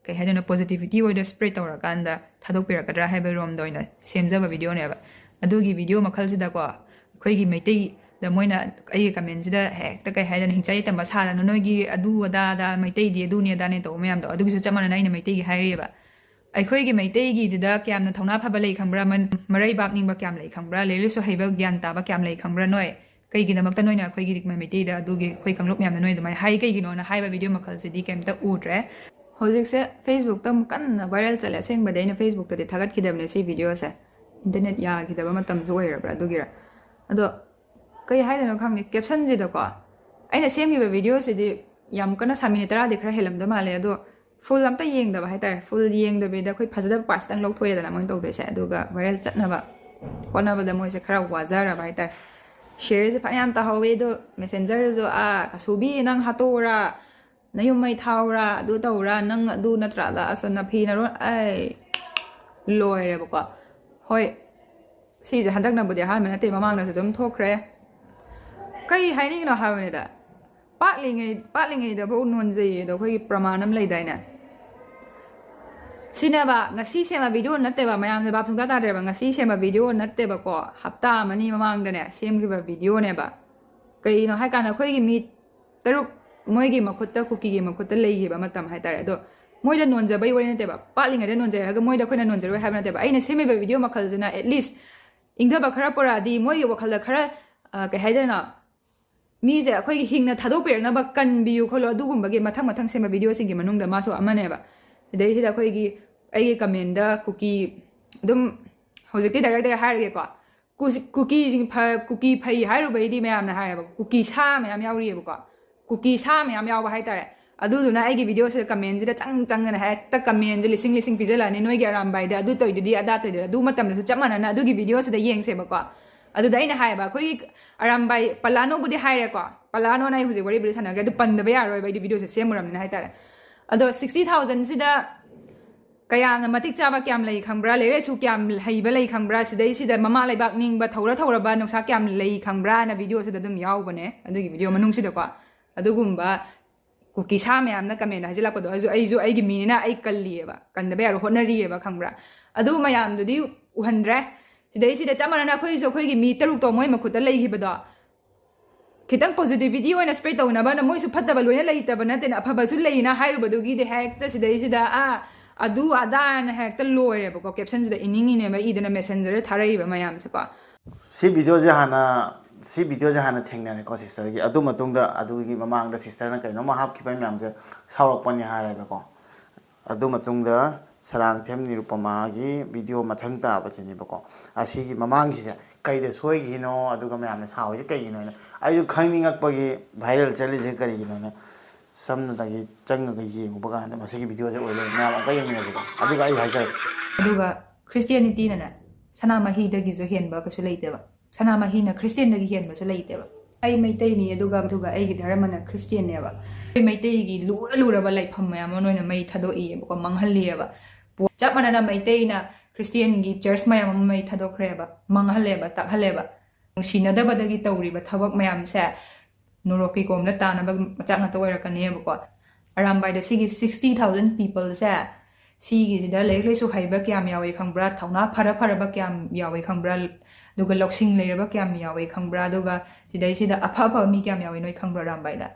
ꯀꯩ ꯍꯥꯏꯗꯣꯏꯅꯣ, ꯄꯣꯖꯤꯇꯤꯚꯤꯇꯤ ꯑꯣꯏꯅ ꯁ꯭ꯄ꯭ꯔꯦꯗ ꯇꯧꯔꯀꯥꯟꯗ ꯊꯥꯗꯣꯛꯄꯤꯔꯛꯀꯗ꯭ꯔꯥ ꯍꯥꯏꯕ ꯔꯣꯝꯗ ꯑꯣꯏꯅ ꯁꯦꯝꯖꯕ ꯚꯤꯗꯤꯑꯣꯅꯦꯕ꯫ ꯑꯗꯨꯒꯤ ꯚꯤꯗꯤꯑꯣ ꯃꯈꯜꯁꯤꯗꯀꯣ, ꯑꯩꯈꯣꯏꯒꯤ ꯃꯩꯇꯩꯗ ꯃꯣꯏꯅ ꯑꯩꯒꯤ ꯀꯃꯦꯟꯁꯤꯗ ꯍꯦꯛꯇ ꯀꯩ ꯍꯥꯏꯗꯣꯏꯅꯣ, ꯍꯤꯡꯆꯥꯏ ꯇꯝꯕ ꯁꯥꯗꯅ, "ꯅꯣꯏꯒꯤ ꯑꯗꯨ ꯑꯗꯥ ꯑꯗꯥ, ꯃꯩꯇꯩꯗꯤ ꯑꯗꯨꯅꯤ ꯑꯗꯥꯅꯤ" ꯇꯧꯕ ꯃꯌꯥꯝꯗꯣ, ꯑꯗꯨꯒꯤꯁꯨ ꯆꯞ ꯃꯥꯟꯅꯅ ꯑꯩꯅ ꯃꯩꯇꯩꯒꯤ ꯍꯥꯏꯔꯤꯑꯕ꯫ ꯑꯩꯈꯣꯏꯒꯤ ꯃꯩꯇꯩꯒꯤꯗꯨꯗ ꯀꯌꯥꯝꯅ ꯊꯧꯅꯥ ꯐꯕ ꯂꯩ ꯈꯪꯕ꯭ꯔꯥ? ꯃꯟ-, ꯃꯔꯩꯕꯥꯛ ꯅꯤꯡꯕ ꯀꯌꯥꯝ ꯂꯩ ꯈꯪꯕ꯭ꯔꯥ? ꯂꯥꯏꯔꯤꯛ ꯂꯥꯏꯁꯨ ꯍꯩꯕ, ꯒ꯭ꯌꯥꯟ ꯇꯥꯕ ꯀꯌꯥꯝ ꯂꯩ ꯈꯪꯕ꯭ꯔꯥ ꯅꯣꯏ? ꯀꯩꯒꯤꯗꯃꯛꯇ ꯅꯣꯏꯅ ꯑꯩꯈꯣꯏꯒꯤ ꯃꯩꯇꯩꯗ ꯑꯗꯨꯒꯤ ꯑꯩꯈꯣꯏ ꯀꯥꯡꯂꯨꯞ ꯃꯌꯥꯝꯅ ꯅꯣꯏ ꯑꯗꯨꯃꯥꯏꯅ ꯍꯥꯏ ꯀꯩꯒꯤꯅꯣꯅ ꯍꯥꯏꯕ ꯚꯤꯗꯤꯑꯣ ꯃꯈꯜꯁꯤꯗꯤ ꯀꯩꯝꯇ ꯎꯗ꯭ꯔꯦ꯫ ꯍꯧꯖꯤꯛꯁꯦ ꯐꯦꯁꯕꯨꯛꯇ ꯑꯃꯨꯛ ꯀꯟꯅ ꯚꯥꯏꯔꯦꯜ ꯆꯠꯂꯦ꯫ ꯑꯁꯦꯡꯕꯗꯤ ꯑꯩꯅ ꯐꯦꯁꯕꯨꯛꯇꯗꯤ ꯊꯥꯒꯠꯈꯤꯗꯕꯅꯦ ꯁꯤ ꯚꯤꯗꯤꯑꯣꯁꯦ, ꯏꯟꯇꯔꯅꯦꯠ ꯌꯥꯈꯤꯗꯕ ꯃꯇꯝꯁꯨ ꯑꯣꯏꯔꯕ꯭ꯔꯥ ꯑꯗꯨꯒꯤꯔ꯫ ꯑꯗꯣ ꯀꯩ ꯍꯥꯏꯗꯣꯏꯅꯣ ꯈꯪꯗꯦ, ꯀꯦꯞꯁꯟꯁꯤꯗꯀꯣ ꯑꯩꯅ ꯁꯦꯝꯈꯤꯕ ꯚꯤꯗꯤꯑꯣꯁꯤꯗꯤ ꯌꯥꯝ ꯀꯟꯅ ꯁꯥ ꯃꯤꯅꯤꯠ ꯇꯔꯥꯗꯤ ꯈꯔ ꯍꯦꯜꯂꯝꯗꯧ ꯃꯥꯜꯂꯦ꯫ ꯑꯗꯣ ꯐꯨꯜ ꯑꯝꯇ ꯌꯦꯡꯗꯕ ꯍꯥꯏꯇꯥꯔꯦ꯫ ꯐꯨꯜ ꯌꯦꯡꯗꯕꯤꯗ ꯑꯩꯈꯣꯏ ꯐꯖꯗꯕ ꯄꯥꯔꯠꯁꯤꯇꯪ ꯂꯧꯊꯣꯛꯑꯦꯗꯅ ꯃꯣꯏꯅ ꯇꯧꯗꯣꯏꯁꯦ, ꯑꯗꯨꯒ ꯚꯥꯏꯔꯦꯜ ꯆꯠꯅꯕ ꯍꯣꯠꯅꯕꯗ ꯃꯣꯏꯁꯦ ꯈꯔ ꯋꯥꯖꯔꯕ ꯍꯥꯏꯇꯥꯔꯦ꯫ ꯁꯤꯌꯔꯁꯦ ꯐꯅꯌꯥꯝ ꯇꯥꯍꯧꯋꯦ, ꯑꯗꯣ ꯃꯦꯁꯦꯟꯖꯔꯁꯨ, "ꯑꯥ, ꯀꯁꯨꯕꯤ, ꯅꯪ ꯍꯥꯠꯇꯣꯛꯎꯔꯥ, ꯅꯌꯨꯝ ꯃꯩ ꯊꯥꯎꯔꯥ, ꯑꯗꯨ ꯇꯧꯔꯥ, ꯅꯪ ꯑꯗꯨ ꯅꯠꯇ꯭ꯔꯥ, ꯑꯁ, ꯅꯐꯤ ꯅꯔꯣꯟ, ꯑꯩ ꯂꯣꯏꯔꯦꯕꯀꯣ"꯫ ꯍꯣꯏ, ꯁꯤꯁꯦ ꯍꯟꯗꯛꯅꯕꯨꯗꯤ ꯑꯍꯥꯟꯕ ꯅꯠꯇꯦ, ꯃꯃꯥꯡꯗꯁꯨ ꯑꯗꯨꯝ ꯊꯣꯛꯈ꯭ꯔꯦ꯫ ꯀꯩ ꯍꯥꯏꯅꯤꯡꯉꯤꯅꯣ ꯍꯥꯏꯕꯅꯤꯗ, ꯄꯥꯠꯂꯤꯉꯩ-, ꯄꯥꯠꯂꯤꯉꯩꯗꯐꯥꯎ ꯅꯣꯟꯖꯩꯌꯦ ꯑꯗꯣ ꯑꯩꯈꯣꯏꯒꯤ ꯄ꯭ꯔꯃꯥꯟ ꯑꯃ ꯂꯩꯗꯥꯏꯅꯦ? ꯁꯤꯅꯦꯕ, ꯉꯁꯤ ꯁꯦꯝꯕ ꯚꯤꯗꯤꯑꯣ ꯅꯠꯇꯦꯕ, ꯃꯌꯥꯝꯁꯦ ꯚꯥꯞ ꯁꯨꯡꯇꯥ ꯇꯥꯗ꯭ꯔꯦꯕ꯫ ꯉꯁꯤ ꯁꯦꯝꯕ ꯚꯤꯗꯤꯑꯣ ꯅꯠꯇꯦꯕꯀꯣ, ꯍꯞꯇꯥ ꯑꯃꯅꯤ ꯃꯃꯥꯡꯗꯅꯦ ꯁꯦꯝꯈꯤꯕ ꯚꯤꯗꯤꯑꯣꯅꯦꯕ꯫ ꯀꯩꯅꯣ ꯍꯥꯏꯀꯥꯟꯗ ꯑꯩꯈꯣꯏꯒꯤ ꯃꯤ ꯇꯔꯨꯛ ꯃꯣꯏꯒꯤ ꯃꯈꯨꯠꯇ, ꯀꯨꯀꯤꯒꯤ ꯃꯈꯨꯠꯇ ꯂꯩꯈꯤꯕ ꯃꯇꯝ ꯍꯥꯏꯇꯥꯔꯦ꯫ ꯑꯗꯣ ꯃꯣꯏꯗ ꯅꯣꯟꯖꯕꯩ ꯋꯥꯔꯤ ꯅꯠꯇꯦꯕ, ꯄꯥꯠꯂꯤꯉꯩꯗ ꯅꯣꯟꯖꯩ ꯍꯥꯏꯔꯒ ꯃꯣꯏꯗ ꯑꯩꯈꯣꯏꯅ ꯅꯣꯟꯖꯔꯣꯏ ꯍꯥꯏꯕ ꯅꯠꯇꯦꯕ꯫ ꯑꯩꯅ ꯁꯦꯝꯃꯤꯕ ꯚꯤꯗꯤꯑꯣ ꯃꯈꯜꯁꯤꯅ at least ꯏꯪꯊꯕ ꯈꯔ ꯄꯨꯔꯛꯑꯗꯤ, ꯃꯣꯏꯒꯤ ꯋꯥꯈꯜꯗ ꯈꯔ, ꯑ, ꯀꯩ ꯍꯥꯏꯗꯣꯏꯅꯣ, ꯃꯤꯁꯦ ꯑꯩꯈꯣꯏꯒꯤ ꯍꯤꯡꯅ ꯊꯥꯗꯣꯛꯄꯤꯔꯛꯅꯕ ꯀꯟꯕꯤꯌꯨ ꯈꯣꯠꯂꯣ, ꯑꯗꯨꯒꯨꯝꯕꯒꯤ ꯃꯊꯪ ꯃꯊꯪ ꯁꯦꯝꯕ ꯚꯤꯗꯤꯑꯣꯁꯤꯡꯒꯤ ꯃꯅꯨꯡꯗ ꯃꯥꯁꯨ ꯑꯃꯅꯦꯕ꯫ ꯑꯗꯩꯁꯤꯗ ꯑꯩꯈꯣꯏꯒꯤ, ꯑꯩꯒꯤ ꯀꯃꯦꯟꯗ ꯀꯨꯀꯤ ꯑꯗꯨꯝ ꯍꯧꯖꯤꯛꯇꯤ ꯗꯥꯏꯔꯦꯛ ꯗꯥꯏꯔꯦꯛ ꯍꯥꯏꯔꯒꯦꯀꯣ꯫ ꯀꯨ- ꯀꯨꯀꯤꯁꯤꯡ ꯐ- ꯀꯨꯀꯤ ꯐꯩ ꯍꯥꯏꯔꯨꯕꯩꯗꯤ ꯃꯌꯥꯝꯅ ꯍꯥꯏꯌꯦꯕ, ꯀꯨꯀꯤ ꯁꯥ ꯃꯌꯥꯝ ꯌꯥꯎꯔꯤꯑꯕꯀꯣ꯫ ꯀꯨꯀꯤ ꯁꯥ ꯃꯌꯥꯝ ꯌꯥꯎꯕ ꯍꯥꯏꯇꯥꯔꯦ꯫ ꯑꯗꯨꯗꯨꯅ ꯑꯩꯒꯤ ꯚꯤꯗꯤꯑꯣꯁꯤꯗ ꯀꯃꯦꯟꯁꯤꯗ ꯆꯪ ꯆꯪꯗꯅ ꯍꯦꯛꯇ ꯀꯃꯦꯟꯁꯦ ꯂꯤꯁꯤꯡ ꯂꯤꯁꯤꯡ ꯄꯤꯖꯜꯂꯛꯑꯅꯤ, "ꯅꯣꯏꯒꯤ ꯑꯔꯥꯝꯕꯥꯏꯗ ꯑꯗꯨ ꯇꯧꯏꯗꯨꯗꯤ, ꯑꯗꯥ ꯇꯧꯏꯗꯨꯗꯤ", ꯑꯗꯨ ꯃꯇꯝꯗꯁꯨ ꯆꯞ ꯃꯥꯟꯅꯅ ꯑꯗꯨꯒꯤ ꯚꯤꯗꯤꯑꯣꯁꯤꯗ ꯌꯦꯡꯁꯦꯕꯀꯣ꯫ ꯑꯗꯨꯗ ꯑꯩꯅ ꯍꯥꯏꯌꯦꯕ, ꯑꯩꯈꯣꯏꯒꯤ ꯑꯔꯥꯝꯕꯥꯏ ꯄꯂꯥꯅꯣꯕꯨꯗꯤ ꯍꯥꯏꯔꯦꯀꯣ, ꯄꯂꯥꯅꯣꯅ ꯑꯩ ꯍꯧꯖꯤꯛ ꯋꯥꯔꯤꯕꯨꯗꯤ ꯁꯥꯟꯅꯈ꯭ꯔꯦ, ꯑꯗꯨ ꯄꯟꯗꯕ ꯌꯥꯔꯣꯏꯕ, ꯑꯩꯗꯤ ꯚꯤꯗꯤꯑꯣꯁꯦ ꯁꯦꯝꯃꯨꯔꯕꯅꯤꯅ ꯍꯥꯏꯇꯥꯔꯦ꯫ ꯑꯗꯣ ꯁꯤꯛꯁꯇꯤ ꯊꯥꯎꯖꯟꯁꯤꯗ ꯀꯌꯥꯝꯅ ꯃꯇꯤꯛ ꯆꯥꯕ ꯀꯌꯥꯝ ꯂꯩ ꯈꯪꯕ꯭ꯔꯥ, ꯂꯥꯏꯔꯤꯛ ꯂꯥꯏꯁꯨ ꯀꯌꯥꯝ ꯍꯩꯕ ꯂꯩ ꯈꯪꯕ꯭ꯔꯥ, ꯁꯤꯗꯩꯁꯤꯗ ꯃꯃꯥ ꯂꯩꯕꯥꯛ ꯅꯤꯡꯕ ꯊꯧꯔ ꯊꯧꯔꯕ ꯅꯨꯡꯁꯥ ꯀꯌꯥꯝ ꯂꯩ ꯈꯪꯕ꯭ꯔꯥꯅ ꯚꯤꯗꯤꯑꯣꯁꯤꯗ ꯑꯗꯨꯝ ꯌꯥꯎꯕꯅꯦ, ꯑꯗꯨꯒꯤ ꯚꯤꯗꯤꯑꯣ ꯃꯅꯨꯡꯁꯤꯗꯀꯣ꯫ ꯑꯗꯨꯒꯨꯝꯕ ꯀꯨꯀꯤ ꯁꯥ ꯃꯌꯥꯝꯅ ꯀꯃꯦꯟ ꯍꯥꯏꯖꯤꯜꯂꯛꯄꯗꯣ, ꯑꯩꯁꯨ ꯑꯩꯁꯨ ꯑꯩꯒꯤ ꯃꯤꯅꯤꯅ ꯑꯩ ꯀꯜꯂꯤꯑꯕ, ꯀꯟꯗꯕ ꯌꯥꯔꯣꯏ, ꯍꯣꯠꯅꯔꯤꯑꯕ, ꯈꯪꯕ꯭ꯔꯥ? ꯑꯗꯨ ꯃꯌꯥꯝꯗꯨꯗꯤ ꯎꯍꯟꯗ꯭ꯔꯦ꯫ ꯁꯤꯗꯩꯁꯤꯗ ꯆꯞ ꯃꯥꯟꯅꯅ ꯑꯩꯈꯣꯏꯁꯨ ꯑꯩꯈꯣꯏꯒꯤ ꯃꯤ ꯇꯔꯨꯛꯇꯣ ꯃꯣꯏ ꯃꯈꯨꯠꯇ ꯂꯩꯈꯤꯕꯗꯣ, ꯈꯤꯇꯪ ꯄꯣꯖꯤꯇꯤꯚꯤꯇꯤ ꯑꯣꯏꯅ ꯁ꯭ꯄ꯭ꯔꯦꯗ ꯇꯧꯅꯕꯅ, ꯃꯣꯏꯁꯨ ꯐꯠꯇꯕ ꯂꯣꯏꯅ ꯂꯩꯇꯕ ꯅꯠꯇꯦꯅ, ꯑꯐꯕꯁꯨ ꯂꯩꯅ ꯍꯥꯏꯔꯨꯕꯗꯨꯒꯤꯗꯤ ꯍꯦꯛꯇ ꯁꯤꯗꯩꯁꯤꯗ, "ꯑꯥ, ꯑꯗꯨ ꯑꯗꯥꯅ" ꯍꯦꯛꯇ ꯂꯣꯏꯔꯦꯕꯀꯣ, ꯀꯦꯞꯁꯟꯁꯤꯗ ꯏꯅꯤꯡꯉꯤꯅꯦꯕ ꯏꯗꯅ, ꯃꯦꯁꯦꯟꯖꯔꯗ ꯊꯥꯔꯛꯏꯕ ꯃꯌꯥꯝꯁꯦꯀꯣ꯫ ꯁꯤ ꯚꯤꯗꯤꯑꯣꯁꯦ ꯍꯥꯟꯅ, ꯁꯤ ꯚꯤꯗꯤꯑꯣꯁꯦ ꯍꯥꯟꯅ ꯊꯦꯡꯅꯔꯦꯀꯣ ꯁꯤꯁꯇꯔꯒꯤ꯫ ꯑꯗꯨ ꯃꯇꯨꯡꯗ, ꯑꯗꯨꯒꯤ ꯃꯃꯥꯡꯗ ꯁꯤꯁꯇꯔꯅ ꯀꯩꯅꯣꯝꯃ ꯍꯥꯞꯈꯤꯕ ꯃꯌꯥꯝꯁꯦ ꯁꯥꯎꯔꯛꯄꯅꯤ ꯍꯥꯏꯔꯦꯕꯀꯣ꯫ ꯑꯗꯨ ꯃꯇꯨꯡꯗ ꯁꯔꯥꯡꯊꯦꯝ ꯅꯤꯔꯨꯄꯃꯥꯒꯤ ꯚꯤꯗꯤꯑꯣ ꯃꯊꯪ ꯇꯥꯕꯁꯤꯅꯦꯕꯀꯣ꯫ ꯑꯁꯤꯒꯤ ꯃꯃꯥꯡꯒꯤꯁꯦ ꯀꯩꯗ ꯁꯣꯏꯈꯤꯅꯣ, ꯑꯗꯨꯒ ꯃꯌꯥꯝꯅ ꯁꯥꯎꯔꯤꯁꯦ ꯀꯩꯒꯤꯅꯣꯅ ꯑꯩꯁꯨ ꯈꯪꯅꯤꯡꯉꯛꯄꯒꯤ ꯚꯥꯏꯔꯦꯜ ꯆꯠꯂꯤꯁꯦ ꯀꯔꯤꯒꯤꯅꯣꯅ ꯁꯝꯅꯗꯒꯤ ꯆꯪꯉꯒ ꯌꯦꯡꯉꯨꯕ ꯀꯥꯟꯗ ꯃꯁꯤꯒꯤ ꯚꯤꯗꯤꯑꯣꯁꯦ ꯑꯣꯏ ꯂꯩꯔꯝꯃꯦ꯫ ꯃꯌꯥꯝ ꯑꯃꯨꯛꯀ ꯌꯦꯡꯃꯤꯟꯅꯁꯤꯀꯣ꯫ ꯑꯗꯨꯒ ꯑꯩ ꯍꯥꯏꯖꯔꯛꯀꯦ꯫ ꯑꯗꯨꯒ ꯈ꯭ꯔꯤꯁꯇꯤꯌꯥꯅꯤꯇꯤꯅꯅꯦ ꯁꯅꯥꯃꯍꯤꯗꯒꯤꯁꯨ ꯍꯦꯟꯕ ꯀꯩꯁꯨ ꯂꯩꯇꯦꯕ꯫ ꯁꯅꯥꯃꯍꯤꯅ ꯈ꯭ꯔꯤꯁꯇꯤꯌꯥꯟꯗꯒꯤ ꯍꯦꯟꯕꯁꯨ ꯂꯩꯇꯦꯕ꯫ ꯑꯩ ꯃꯩꯇꯩꯅꯤ, ꯑꯗꯨꯒ, ꯑꯗꯨꯒ ꯑꯩꯒꯤ ꯙꯔꯃꯅ ꯈ꯭ꯔꯤꯁꯇꯤꯌꯥꯟꯅꯦꯕ꯫ ꯑꯩꯈꯣꯏ ꯃꯩꯇꯩꯒꯤ ꯂꯨꯔ ꯂꯨꯔꯕ ꯂꯥꯏꯐꯝ ꯃꯌꯥꯝ ꯑꯃ ꯅꯣꯏꯅ ꯃꯩ ꯊꯥꯗꯣꯛꯏꯌꯦꯕꯀꯣ, ꯃꯥꯡꯍꯜꯂꯤꯑꯕ꯫ ꯄꯣ-, ꯆꯞ ꯃꯥꯟꯅꯅ ꯃꯩꯇꯩꯅ ꯈ꯭ꯔꯤꯁꯇꯤꯌꯥꯟꯒꯤ ꯆꯔꯆ ꯃꯌꯥꯝ ꯑꯃ ꯃꯩ ꯊꯥꯗꯣꯛꯈ꯭ꯔꯦꯕ, ꯃꯥꯡꯍꯜꯂꯦꯕ, ꯇꯥꯛꯍꯜꯂꯦꯕ꯫ ꯅꯨꯡꯁꯤꯅꯗꯕꯗꯒꯤ ꯇꯧꯔꯤꯕ ꯊꯕꯛ ꯃꯌꯥꯝꯁꯦ ꯅꯣꯔꯣꯛꯀꯤ ꯀꯣꯝꯗ ꯇꯥꯅꯕ ꯃꯆꯥꯛ ꯉꯥꯛꯇ ꯑꯣꯏꯔꯛꯀꯅꯦꯕꯀꯣ꯫ ꯑꯔꯥꯝꯕꯥꯏꯗ ꯁꯤꯒꯤ sixty thousand peopleꯁꯦ, ꯁꯤꯒꯤꯁꯤꯗ ꯂꯥꯏꯔꯤꯛ ꯂꯥꯏꯁꯨ ꯍꯩꯕ ꯀꯌꯥꯝ ꯌꯥꯎꯏ ꯈꯪꯕ꯭ꯔꯥ? ꯊꯧꯅꯥ ꯐꯔ ꯐꯔꯕ ꯀꯌꯥꯝ ꯌꯥꯎꯏ ꯈꯪꯕ꯭ꯔꯥ? ꯑꯗꯨꯒ ꯂꯧꯁꯤꯡ ꯂꯩꯔꯕ ꯀꯌꯥꯝ ꯌꯥꯎꯏ ꯈꯪꯕ꯭ꯔꯥ? ꯑꯗꯨꯒ ꯁꯤꯗꯩꯁꯤꯗ ꯑꯐ ꯑꯐꯕ ꯃꯤ ꯀꯌꯥꯝ ꯌꯥꯎꯏ ꯅꯣꯏ ꯈꯪꯕ꯭ꯔꯥ ꯑꯔꯥꯝꯕꯥꯏꯗ?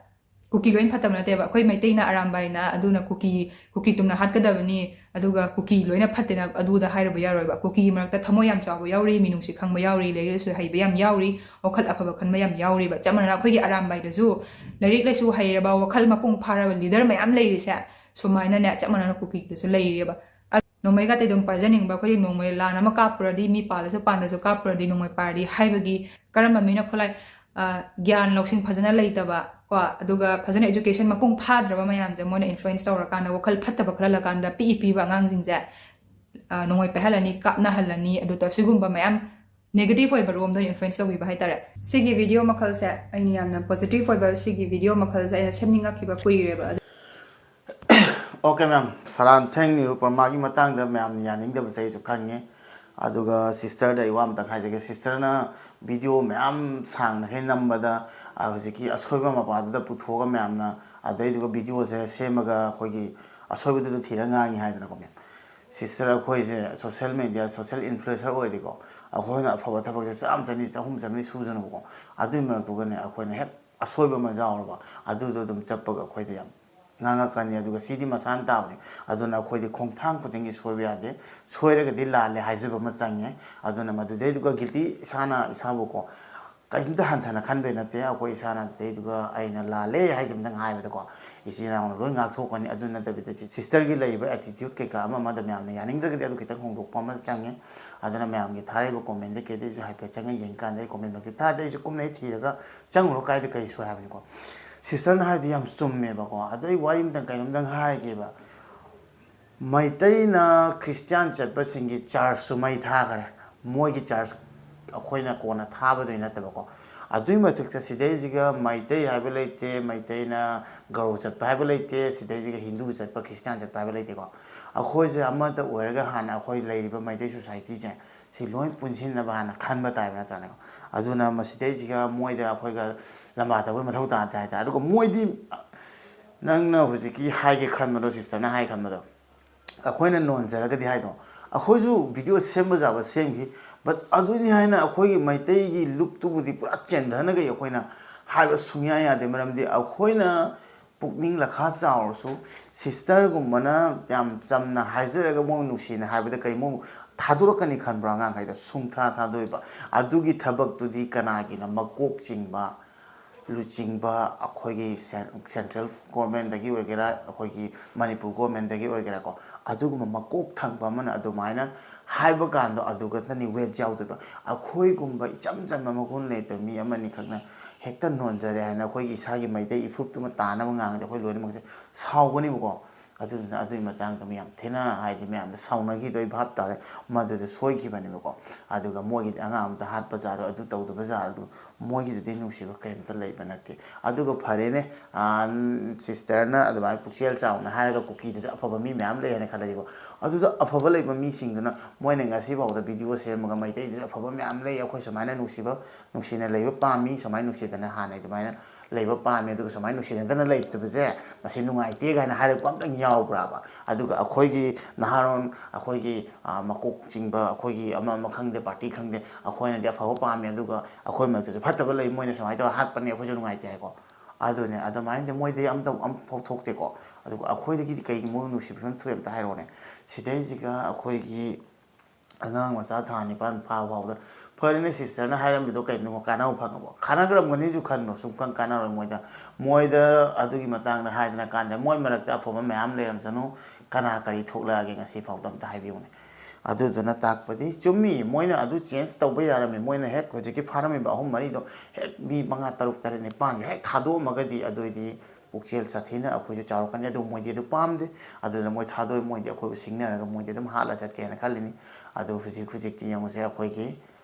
ꯀꯨꯀꯤ ꯂꯣꯏꯅ ꯐꯠꯇꯕ ꯅꯠꯇꯦꯕ꯫ ꯑꯩꯈꯣꯏ ꯃꯩꯇꯩꯅ ꯑꯔꯥꯝꯕꯥꯏꯅ ꯑꯗꯨꯅ ꯀꯨꯀꯤ, ꯀꯨꯀꯤ ꯇꯨꯝꯅ ꯍꯥꯠꯀꯗꯕꯅꯤ, ꯑꯗꯨꯒ ꯀꯨꯀꯤ ꯂꯣꯏꯅ ꯐꯠꯇꯦꯅ ꯑꯗꯨꯗ ꯍꯥꯏꯔꯨꯕ ꯌꯥꯔꯣꯏꯕ꯫ ꯀꯨꯀꯤꯒꯤ ꯃꯔꯛꯇ ꯊꯃꯣꯏ ꯌꯥꯝ ꯆꯥꯎꯕ ꯌꯥꯎꯔꯤ, ꯃꯤꯅꯨꯡꯁꯤ ꯈꯪꯕ ꯌꯥꯎꯔꯤ, ꯂꯥꯏꯔꯤꯛ ꯂꯥꯏꯁꯨ ꯍꯩꯕ ꯌꯥꯝ ꯌꯥꯎꯔꯤ, ꯋꯥꯈꯜ ꯑꯐꯕ ꯈꯟꯕ ꯌꯥꯝ ꯌꯥꯎꯔꯤꯕ꯫ ꯆꯞ ꯃꯥꯟꯅꯅ ꯑꯩꯈꯣꯏꯒꯤ ꯑꯔꯥꯝꯕꯥꯏꯗꯁꯨ ꯂꯥꯏꯔꯤꯛ ꯂꯥꯏꯁꯨ ꯍꯩꯔꯕ, ꯋꯥꯈꯜ ꯃꯄꯨꯡ ꯐꯥꯔꯕ ꯂꯤꯗꯔ ꯃꯌꯥꯝ ꯂꯩꯔꯤꯁꯦ, ꯁꯨꯃꯥꯏꯅꯅꯦ ꯆꯞ ꯃꯥꯟꯅꯅ ꯀꯨꯀꯤꯗꯁꯨ ꯂꯩꯔꯤꯑꯕ꯫ ꯅꯣꯡꯃꯩꯒꯗꯤ ꯑꯗꯨꯝ ꯄꯥꯏꯖꯅꯤꯡꯕ, ꯑꯩꯈꯣꯏꯒꯤ ꯅꯣꯡꯃꯩ ꯂꯥꯟ ꯑꯃ ꯀꯥꯞꯄꯨꯔꯗꯤ, ꯃꯤ ꯄꯥꯜꯂꯁꯨ ꯄꯥꯟꯗ꯭ꯔꯁꯨ ꯀꯥꯞꯄꯨꯔꯗꯤ ꯅꯣꯡꯃꯩ ꯄꯥꯏꯔꯗꯤ ꯍꯥꯏꯕꯒꯤ ꯀꯔꯝꯕ ꯃꯤꯅ ꯈꯨꯠꯂꯥꯏ, ꯑ, ꯒ꯭ꯌꯥꯟ ꯂꯧꯁꯤꯡ ꯐꯖꯅ ꯂꯩꯇꯕ ꯀꯣ, ꯑꯗꯨꯒ ꯐꯖꯅ education ꯃꯄꯨꯡ ꯐꯥꯗ꯭ꯔꯕ ꯃꯌꯥꯝꯁꯦ ꯃꯣꯏꯅ influence ꯇꯧꯔꯀꯥꯟꯗ, ꯋꯥꯈꯜ ꯐꯠꯇꯕ ꯈꯜꯍꯜꯂꯀꯥꯟꯗ ꯄꯤꯛꯏ ꯄꯤꯕ ꯑꯉꯥꯡꯁꯤꯡꯁꯦ, ꯑ, ꯅꯣꯡꯃꯩ ꯄꯥꯏꯍꯜꯂꯅꯤ, ꯀꯥꯞꯅꯍꯜꯂꯅꯤ, ꯑꯗꯨꯗ ꯁꯤꯒꯨꯝꯕ ꯃꯌꯥꯝ negative ꯑꯣꯏꯕ ꯔꯣꯝꯗ ꯑꯣꯏꯅ influence ꯇꯧꯕꯤꯕ ꯍꯥꯏꯇꯥꯔꯦ꯫ ꯁꯤꯒꯤ video ꯃꯈꯜꯁꯦ ꯑꯩꯅ ꯌꯥꯝꯅ positive ꯑꯣꯏꯕ, ꯁꯤꯒꯤ video ꯃꯈꯜꯁꯦ ꯑꯩꯅ ꯁꯦꯝꯅꯤꯡꯉꯛꯈꯤꯕ ꯀꯨꯏꯔꯦꯕ꯫ ꯑꯗꯨ Okay ma'am, ꯁꯔꯥꯟꯊꯦꯡ ꯅꯤꯔꯨꯄꯃꯥꯒꯤ ꯃꯇꯥꯡꯗ ꯃꯌꯥꯝꯅ ꯌꯥꯅꯤꯡꯗꯕꯁꯦ ꯑꯩꯁꯨ ꯈꯪꯉꯦ꯫ ꯑꯗꯨꯒ sisterꯗ ꯑꯩ ꯋꯥ ꯑꯃꯇꯪ ꯍꯥꯏꯖꯒꯦ꯫ Sisterꯅ video ꯃꯌꯥꯝ ꯁꯥꯡꯅ ꯍꯦꯛ ꯅꯝꯕꯗ, ꯑ, ꯍꯧꯖꯤꯛꯀꯤ ꯑꯁꯣꯏꯕ ꯃꯄꯥꯗꯨꯗ ꯄꯨꯊꯣꯛꯑꯒ ꯃꯌꯥꯝꯅ, ꯑꯗꯩꯗꯨꯒ videoꯁꯦ ꯁꯦꯝꯃꯒ ꯑꯩꯈꯣꯏꯒꯤ ꯑꯁꯣꯏꯕꯗꯨꯗ ꯊꯤꯔꯒ ꯉꯥꯡꯉꯤ ꯍꯥꯏꯗꯅꯀꯣ ma'am꯫ Sister ꯑꯩꯈꯣꯏꯁꯦ social media, social influencer ꯑꯣꯏꯔꯗꯤꯀꯣ, ꯑꯩꯈꯣꯏꯅ ꯑꯐꯕ ꯊꯕꯛꯁꯦ ꯆꯥꯝꯃ, ꯆꯅꯤ, ꯆꯍꯨꯝ, ꯆꯥꯝꯃꯔꯤ ꯁꯨꯖꯅꯨꯕꯀꯣ, ꯑꯗꯨꯒꯤ ꯃꯔꯛꯇꯨꯒꯅꯦ ꯑꯩꯈꯣꯏꯅ ꯍꯦꯛ ꯑꯁꯣꯏꯕ ꯑꯃ ꯌꯥꯎꯔꯕ, ꯑꯗꯨꯗꯣ ꯑꯗꯨꯝ ꯆꯠꯄꯒ ꯑꯩꯈꯣꯏꯗ ꯌꯥꯝ ꯉꯥꯡꯉꯛꯀꯅꯤ꯫ ꯑꯗꯨꯒ ꯁꯤꯗꯤ ꯃꯁꯥꯅ ꯇꯥꯕꯅꯤ꯫ ꯑꯗꯨꯅ ꯑꯩꯈꯣꯏꯗꯤ ꯈꯣꯡꯊꯥꯡ ꯈꯨꯗꯤꯡꯒꯤ ꯁꯣꯏꯕ ꯌꯥꯗꯦ꯫ ꯁꯣꯏꯔꯒꯗꯤ ꯂꯥꯜꯂꯦ ꯍꯥꯏꯖꯕ ꯑꯃ ꯆꯪꯉꯦ꯫ ꯑꯗꯨꯅ ꯃꯗꯨꯗꯩꯗꯨꯒ guilty ꯏꯁꯥꯅ ꯏꯁꯥꯕꯨꯀꯣ ꯀꯩꯝꯇ ꯍꯟꯊꯅ ꯈꯟꯕꯩ ꯅꯠꯇꯦ꯫ ꯑꯩꯈꯣꯏ ꯏꯁꯥꯅ ꯑꯗꯨꯗꯩꯗꯨꯒ ꯑꯩꯅ ꯂꯥꯜꯂꯦ ꯍꯥꯏꯖꯕꯗꯪ ꯍꯥꯏꯕꯗꯀꯣ ꯏꯆꯤꯜ ꯏꯅꯥꯎꯅ ꯂꯣꯏ ꯉꯥꯛꯊꯣꯛꯀꯅꯤ꯫ ꯑꯗꯨ ꯅꯠꯇꯕꯤꯗ ꯁꯤ-, sisterꯒꯤ ꯂꯩꯔꯤꯕ attitude ꯀꯩꯀꯥ ꯑꯃ ꯑꯃꯗ ꯃꯌꯥꯝꯅ ꯌꯥꯅꯤꯡꯗ꯭ꯔꯒꯗꯤ ꯑꯗꯨ ꯈꯤꯇꯪ ꯍꯣꯡꯗꯣꯛꯄ ꯑꯃ ꯆꯪꯉꯦ꯫ ꯑꯗꯨꯅ ꯃꯌꯥꯝꯒꯤ ꯊꯥꯔꯛꯏꯕ commentꯗ ꯀꯩꯗꯩꯁꯨ ꯍꯥꯏꯐꯦꯠ ꯆꯪꯉ ꯌꯦꯡꯀꯥꯟꯗ ꯑꯩ commentꯃꯛꯇꯤ ꯊꯥꯗꯦ꯫ ꯑꯩꯁꯨ ꯀꯨꯝꯅ ꯍꯦꯛ ꯊꯤꯔꯒ ꯆꯪꯉꯨꯔꯣ ꯀꯥꯏꯗ ꯀꯩ ꯁꯣꯏ ꯍꯥꯏꯕꯅꯤꯀꯣ꯫ Sisterꯅ ꯍꯥꯏꯗꯤ ꯌꯥꯝ ꯆꯨꯝꯃꯦꯕꯀꯣ꯫ ꯑꯗꯣ ꯑꯩ ꯋꯥꯔꯤ ꯑꯃꯇꯪ ꯀꯩꯅꯣꯝꯇꯪ ꯍꯥꯏꯒꯦꯕ꯫ ꯃꯩꯇꯩꯅ Christian ꯆꯠꯄꯁꯤꯡꯒꯤ churchꯁꯨ ꯃꯩ ꯊꯥꯈ꯭ꯔꯦ꯫ ꯃꯣꯏꯒꯤ church ꯑꯩꯈꯣꯏꯅ ꯀꯣꯟꯅ ꯊꯥꯕꯗꯨꯏ ꯅꯠꯇꯕꯀꯣ꯫ ꯑꯗꯨꯏ ꯃꯊꯛꯇ ꯁꯤꯗꯩꯁꯤꯒ ꯃꯩꯇꯩ ꯍꯥꯏꯕ ꯂꯩꯇꯦ, ꯃꯩꯇꯩꯅ ꯒꯧꯔ ꯆꯠꯄ ꯍꯥꯏꯕ ꯂꯩꯇꯦ, ꯁꯤꯗꯩꯁꯤꯒ ꯍꯤꯟꯗꯨ ꯆꯠꯄ, Christian ꯆꯠꯄ ꯍꯥꯏꯕ ꯂꯩꯇꯦꯀꯣ꯫ ꯑꯩꯈꯣꯏꯁꯦ ꯑꯃꯠꯇ ꯑꯣꯏꯔꯒ ꯍꯥꯟꯅ ꯑꯩꯈꯣꯏ ꯂꯩꯔꯤꯕ ꯃꯩꯇꯩ societyꯁꯦ ꯁꯤ ꯂꯣꯏ ꯄꯨꯟꯁꯤꯟꯅꯕ ꯍꯥꯟꯅ ꯈꯟꯕ ꯇꯥꯏꯕ ꯅꯠꯇ꯭ꯔꯅꯦꯀꯣ꯫ ꯑꯗꯨꯅ ꯃꯁꯤꯗꯩꯁꯤꯒ ꯃꯣꯏꯗ ꯑꯩꯈꯣꯏꯒ ꯂꯝꯕꯥ ꯇꯧꯕꯒꯤ ꯃꯊꯧ ꯇꯥꯗ꯭ꯔꯦ ꯍꯥꯏꯇꯥꯔꯦ꯫ ꯑꯗꯨꯒ ꯃꯣꯏꯗꯤ ꯅꯪꯅ ꯍꯧꯖꯤꯛꯀꯤ ꯍꯥꯏꯒꯦ ꯈꯟꯕꯗꯣ, sisterꯅ ꯍꯥꯏꯒꯦ ꯈꯟꯕꯗꯣ, ꯑꯩꯈꯣꯏꯅ ꯅꯣꯟꯖꯔꯒꯗꯤ ꯍꯥꯏꯗꯣ, ꯑꯩꯈꯣꯏꯁꯨ video ꯁꯦꯝꯕ ꯌꯥꯕ ꯁꯦꯝꯈꯤ, but ꯑꯗꯨꯅꯤ ꯍꯥꯏꯅ ꯑꯩꯈꯣꯏꯒꯤ ꯃꯩꯇꯩꯒꯤ ꯂꯨꯞꯇꯨꯕꯨꯗꯤ ꯄꯨꯔꯥ ꯆꯦꯟꯊꯅꯈꯩ ꯑꯩꯈꯣꯏꯅ ꯍꯥꯏꯕ ꯁꯨꯡꯌꯥ ꯌꯥꯗꯦ꯫ ꯃꯔꯝꯗꯤ ꯑꯩꯈꯣꯏꯅ ꯄꯨꯛꯅꯤꯡ ꯂꯈꯥ ꯆꯥꯎꯔꯁꯨ, sisterꯒꯨꯝꯕꯅ ꯌꯥꯝ ꯆꯝꯅ ꯍꯥꯏꯖꯔꯒ ꯃꯣꯏ ꯅꯨꯡꯁꯤꯅ ꯍꯥꯏꯕꯗ ꯀꯔꯤ ꯃꯣꯏ ꯊꯥꯗꯣꯔꯛꯀꯅꯤ ꯈꯟꯕ꯭ꯔꯣ? ꯑꯉꯥꯡꯈꯩꯗ ꯁꯨꯡꯊꯥ ꯊꯥꯗꯣꯏꯕ꯫ ꯑꯗꯨꯒꯤ ꯊꯕꯛꯇꯨꯗꯤ ꯀꯅꯥꯒꯤꯅ ꯃꯀꯣꯛ ꯆꯤꯡꯕ? ꯂꯨꯆꯤꯡꯕ ꯑꯩꯈꯣꯏꯒꯤ ꯁꯦꯟ-, ꯁꯦꯟꯇ꯭ꯔꯦꯜ ꯒꯣꯔꯃꯦꯟꯗꯒꯤ ꯑꯣꯏꯒꯦꯔꯥ, ꯑꯩꯈꯣꯏꯒꯤ ꯃꯅꯤꯄꯨꯔ ꯒꯣꯔꯃꯦꯟꯗꯒꯤ ꯑꯣꯏꯒꯦꯔꯥꯀꯣ, ꯑꯗꯨꯒꯨꯝꯕ ꯃꯀꯣꯛ ꯊꯪꯕ ꯑꯃꯅ ꯑꯗꯨꯃꯥꯏꯅ ꯍꯥꯏꯕ ꯀꯥꯟꯗꯣ ꯑꯗꯨ ꯈꯛꯇꯅꯤ ꯋꯦꯠ ꯌꯥꯎꯗꯣꯏꯕ꯫ ꯑꯩꯈꯣꯏꯒꯨꯝꯕ ꯏꯆꯝ ꯆꯝꯕ ꯃꯒꯨꯟ ꯂꯩꯇꯕ ꯃꯤ ꯑꯃꯅꯤꯈꯛꯅ ꯍꯦꯛꯇ ꯅꯣꯟꯖꯔꯦ ꯍꯥꯏꯅ ꯑꯩꯈꯣꯏꯒꯤ ꯏꯁꯥꯒꯤ ꯃꯩꯇꯩ ꯏꯐꯨꯔꯨꯞꯇꯨꯃ ꯇꯥꯅꯕ ꯉꯥꯡꯉꯗꯤ ꯑꯩꯈꯣꯏ ꯂꯣꯏꯅꯃꯛꯁꯦ ꯁꯥꯎꯒꯅꯤꯕꯀꯣ꯫ ꯑꯗꯨꯗꯨꯅ ꯑꯗꯨꯒꯤ ꯃꯇꯥꯡꯗ ꯌꯥꯝ ꯊꯤꯅ, ꯍꯥꯏꯗꯤ, ꯃꯌꯥꯝꯗ ꯁꯥꯎꯅꯈꯤꯗꯣꯏ ꯚꯥꯞ ꯇꯥꯔꯦ꯫ ꯃꯗꯨꯗ ꯁꯣꯏꯈꯤꯕꯅꯦꯕꯀꯣ꯫ ꯑꯗꯨꯒ ꯃꯣꯏꯒꯤꯗꯤ ꯑꯉꯥꯡ ꯑꯝꯇ ꯍꯥꯠꯄ ꯖꯥꯠꯔꯣ, ꯑꯗꯨ ꯇꯧꯗꯕ ꯖꯥꯠꯔꯣ, ꯑꯗꯨ ꯃꯣꯏꯒꯤꯗꯗꯤ ꯅꯨꯡꯁꯤꯕ ꯀꯔꯤꯝꯇ ꯂꯩꯕ ꯅꯠꯇꯦ꯫ ꯑꯗꯨꯒ ꯐꯔꯦꯅꯦ, ꯑꯥ, ꯁꯤꯁꯇꯔꯅ ꯑꯗꯨꯃꯥꯏꯅ ꯄꯨꯛꯆꯦꯜ ꯆꯥꯎꯅ ꯍꯥꯏꯔꯒ ꯀꯨꯀꯤꯗꯁꯨ ꯑꯐꯕ ꯃꯤ ꯃꯌꯥꯝ ꯂꯩ ꯍꯥꯏꯅ ꯈꯜꯂꯁꯤꯀꯣ꯫ ꯑꯗꯨꯗ ꯑꯐꯕ ꯂꯩꯕ ꯃꯤꯁꯤꯡꯗꯨꯅ ꯃꯣꯏꯅ ꯉꯁꯤꯐꯥꯎꯗ ꯚꯤꯗꯤꯑꯣ ꯁꯦꯝꯃꯒ ꯃꯩꯇꯩꯗꯁꯨ ꯑꯐꯕ ꯃꯌꯥꯝ ꯂꯩ, ꯑꯩꯈꯣꯏ ꯁꯨꯃꯥꯏꯅ ꯅꯨꯡꯁꯤꯕ, ꯅꯨꯡꯁꯤꯅ ꯂꯩꯕ ꯄꯥꯝꯃꯤ, ꯁꯨꯃꯥꯏꯅ ꯅꯨꯡꯁꯤꯗꯅ ꯍꯥꯟꯅ ꯑꯗꯨꯃꯥꯏꯅ ꯂꯩꯕ ꯄꯥꯝꯃꯤ, ꯑꯗꯨꯒ ꯁꯨꯃꯥꯏꯅ ꯅꯨꯡꯁꯤꯅꯗꯅ ꯂꯩꯇꯕꯁꯦ ꯃꯁꯤ ꯅꯨꯡꯉꯥꯏꯇꯦ ꯀꯥꯏꯅ ꯍꯥꯏꯔꯛꯄ ꯑꯝꯇꯪ ꯌꯥꯎꯕ꯭ꯔꯥꯕ? ꯑꯗꯨꯒ ꯑꯩꯈꯣꯏꯒꯤ ꯅꯍꯥꯔꯣꯟ, ꯑꯩꯈꯣꯏꯒꯤ, ꯑꯥ, ꯃꯀꯣꯛ ꯆꯤꯡꯕ, ꯑꯩꯈꯣꯏꯒꯤ ꯑꯃ ꯑꯃ ꯈꯪꯗꯦ, ꯄꯥꯔꯇꯤ ꯈꯪꯗꯦ, ꯑꯩꯈꯣꯏꯅꯗꯤ ꯑꯐꯕ ꯄꯥꯝꯃꯤ, ꯑꯗꯨꯒ ꯑꯩꯈꯣꯏ ꯃꯔꯛꯇꯁꯨ ꯐꯠꯇꯕ ꯂꯩ, ꯃꯣꯏꯅ ꯁꯨꯃꯥꯏꯅ ꯇꯧꯔ ꯍꯥꯠꯄꯅꯦ, ꯑꯩꯈꯣꯏꯁꯨ ꯅꯨꯡꯉꯥꯏꯇꯦ ꯍꯥꯏꯀꯣ꯫ ꯑꯗꯨꯅꯦ, ꯑꯗꯨꯃꯥꯏꯅꯗꯤ ꯃꯣꯏꯗꯤ ꯑꯝꯇ, ꯑꯝꯐꯥꯎ ꯊꯣꯛꯇꯦꯀꯣ꯫ ꯑꯗꯨꯒ ꯑꯩꯈꯣꯏꯗꯒꯤꯗꯤ ꯀꯩꯒꯤ ꯃꯣꯏ ꯅꯨꯡꯁꯤꯕ ꯐꯤꯕꯝ ꯊꯣꯛꯑꯦ ꯑꯝꯇ ꯍꯥꯏꯔꯛꯑꯣꯅꯦ꯫ ꯁꯤꯗꯩꯁꯤꯒ ꯑꯩꯈꯣꯏꯒꯤ ꯑꯉꯥꯡ ꯃꯆꯥ ꯊꯥ ꯅꯤꯄꯥꯟ ꯐꯥꯕ ꯐꯥꯎꯗ, ꯐꯔꯦꯅꯦ, ꯁꯤꯁꯇꯔꯅ ꯍꯥꯏꯔꯝꯃꯤꯗꯣ ꯀꯩꯅꯣ ꯀꯥꯟꯅꯕ ꯐꯪꯉꯕꯣ? ꯀꯥꯟꯅꯔꯝꯒꯅꯤꯁꯨ ꯈꯟꯕ, ꯁꯨꯝ ꯀꯥꯟ-, ꯀꯥꯟꯅꯔꯣꯏ ꯃꯣꯏꯗ꯫ ꯃꯣꯏꯗ ꯑꯗꯨꯒꯤ ꯃꯇꯥꯡꯗ ꯍꯥꯏꯗꯅ ꯀꯥꯟꯗ ꯃꯣꯏ ꯃꯔꯛꯇ ꯑꯐꯕ ꯃꯌꯥꯝ ꯂꯩꯔꯝꯁꯅꯨ, ꯀꯅꯥ ꯀꯔꯤ ꯊꯣꯛꯂꯛꯑꯒꯦ ꯉꯁꯤ ꯐꯥꯎꯗ ꯑꯝꯇ ꯍꯥꯏꯕꯤꯌꯨꯅꯦ꯫ ꯑꯗꯨꯗꯨꯅ ꯇꯥꯛꯄꯗꯤ ꯆꯨꯝꯃꯤ, ꯃꯣꯏꯅ ꯑꯗꯨ ꯆꯦꯟꯖ ꯇꯧꯕ ꯌꯥꯔꯝꯃꯤ꯫ ꯃꯣꯏꯅ ꯍꯦꯛ ꯍꯧꯖꯤꯛꯀꯤ ꯐꯥꯔꯝꯃꯤꯕ ꯑꯍꯨꯝ ꯃꯔꯤꯗꯣ ꯍꯦꯛ ꯃꯤ ꯃꯉꯥ, ꯇꯔꯨꯛ, ꯇꯔꯦꯠ, ꯅꯤꯄꯥꯟꯁꯦ ꯍꯦꯛ ꯊꯥꯗꯣꯛꯑꯝꯃꯒꯗꯤ ꯑꯗꯨꯑꯣꯏꯗꯤ ꯄꯨꯛꯆꯦꯜ ꯁꯥꯊꯤꯅ ꯑꯩꯈꯣꯏꯁꯨ ꯆꯥꯎꯔꯛꯀꯅꯤ꯫ ꯑꯗꯨ ꯃꯣꯏꯗꯤ ꯑꯗꯨ ꯄꯥꯝꯗꯦ꯫ ꯑꯗꯨꯅ ꯃꯣꯏ ꯊꯥꯗꯣꯛꯑꯦ, ꯃꯣꯏꯗꯤ ꯑꯩꯈꯣꯏꯕꯨ ꯁꯤꯡꯅꯔꯒ ꯃꯣꯏꯗꯤ ꯑꯗꯨꯝ ꯍꯥꯠꯂ ꯆꯠꯀꯦꯅ ꯈꯜꯂꯤꯅꯤ꯫ ꯑꯗꯨ ꯍꯧꯖꯤꯛ, ꯍꯧꯖꯤꯛꯇꯤ ꯌꯦꯡꯉꯨꯁꯦ, ꯑꯩꯈꯣꯏꯒꯤ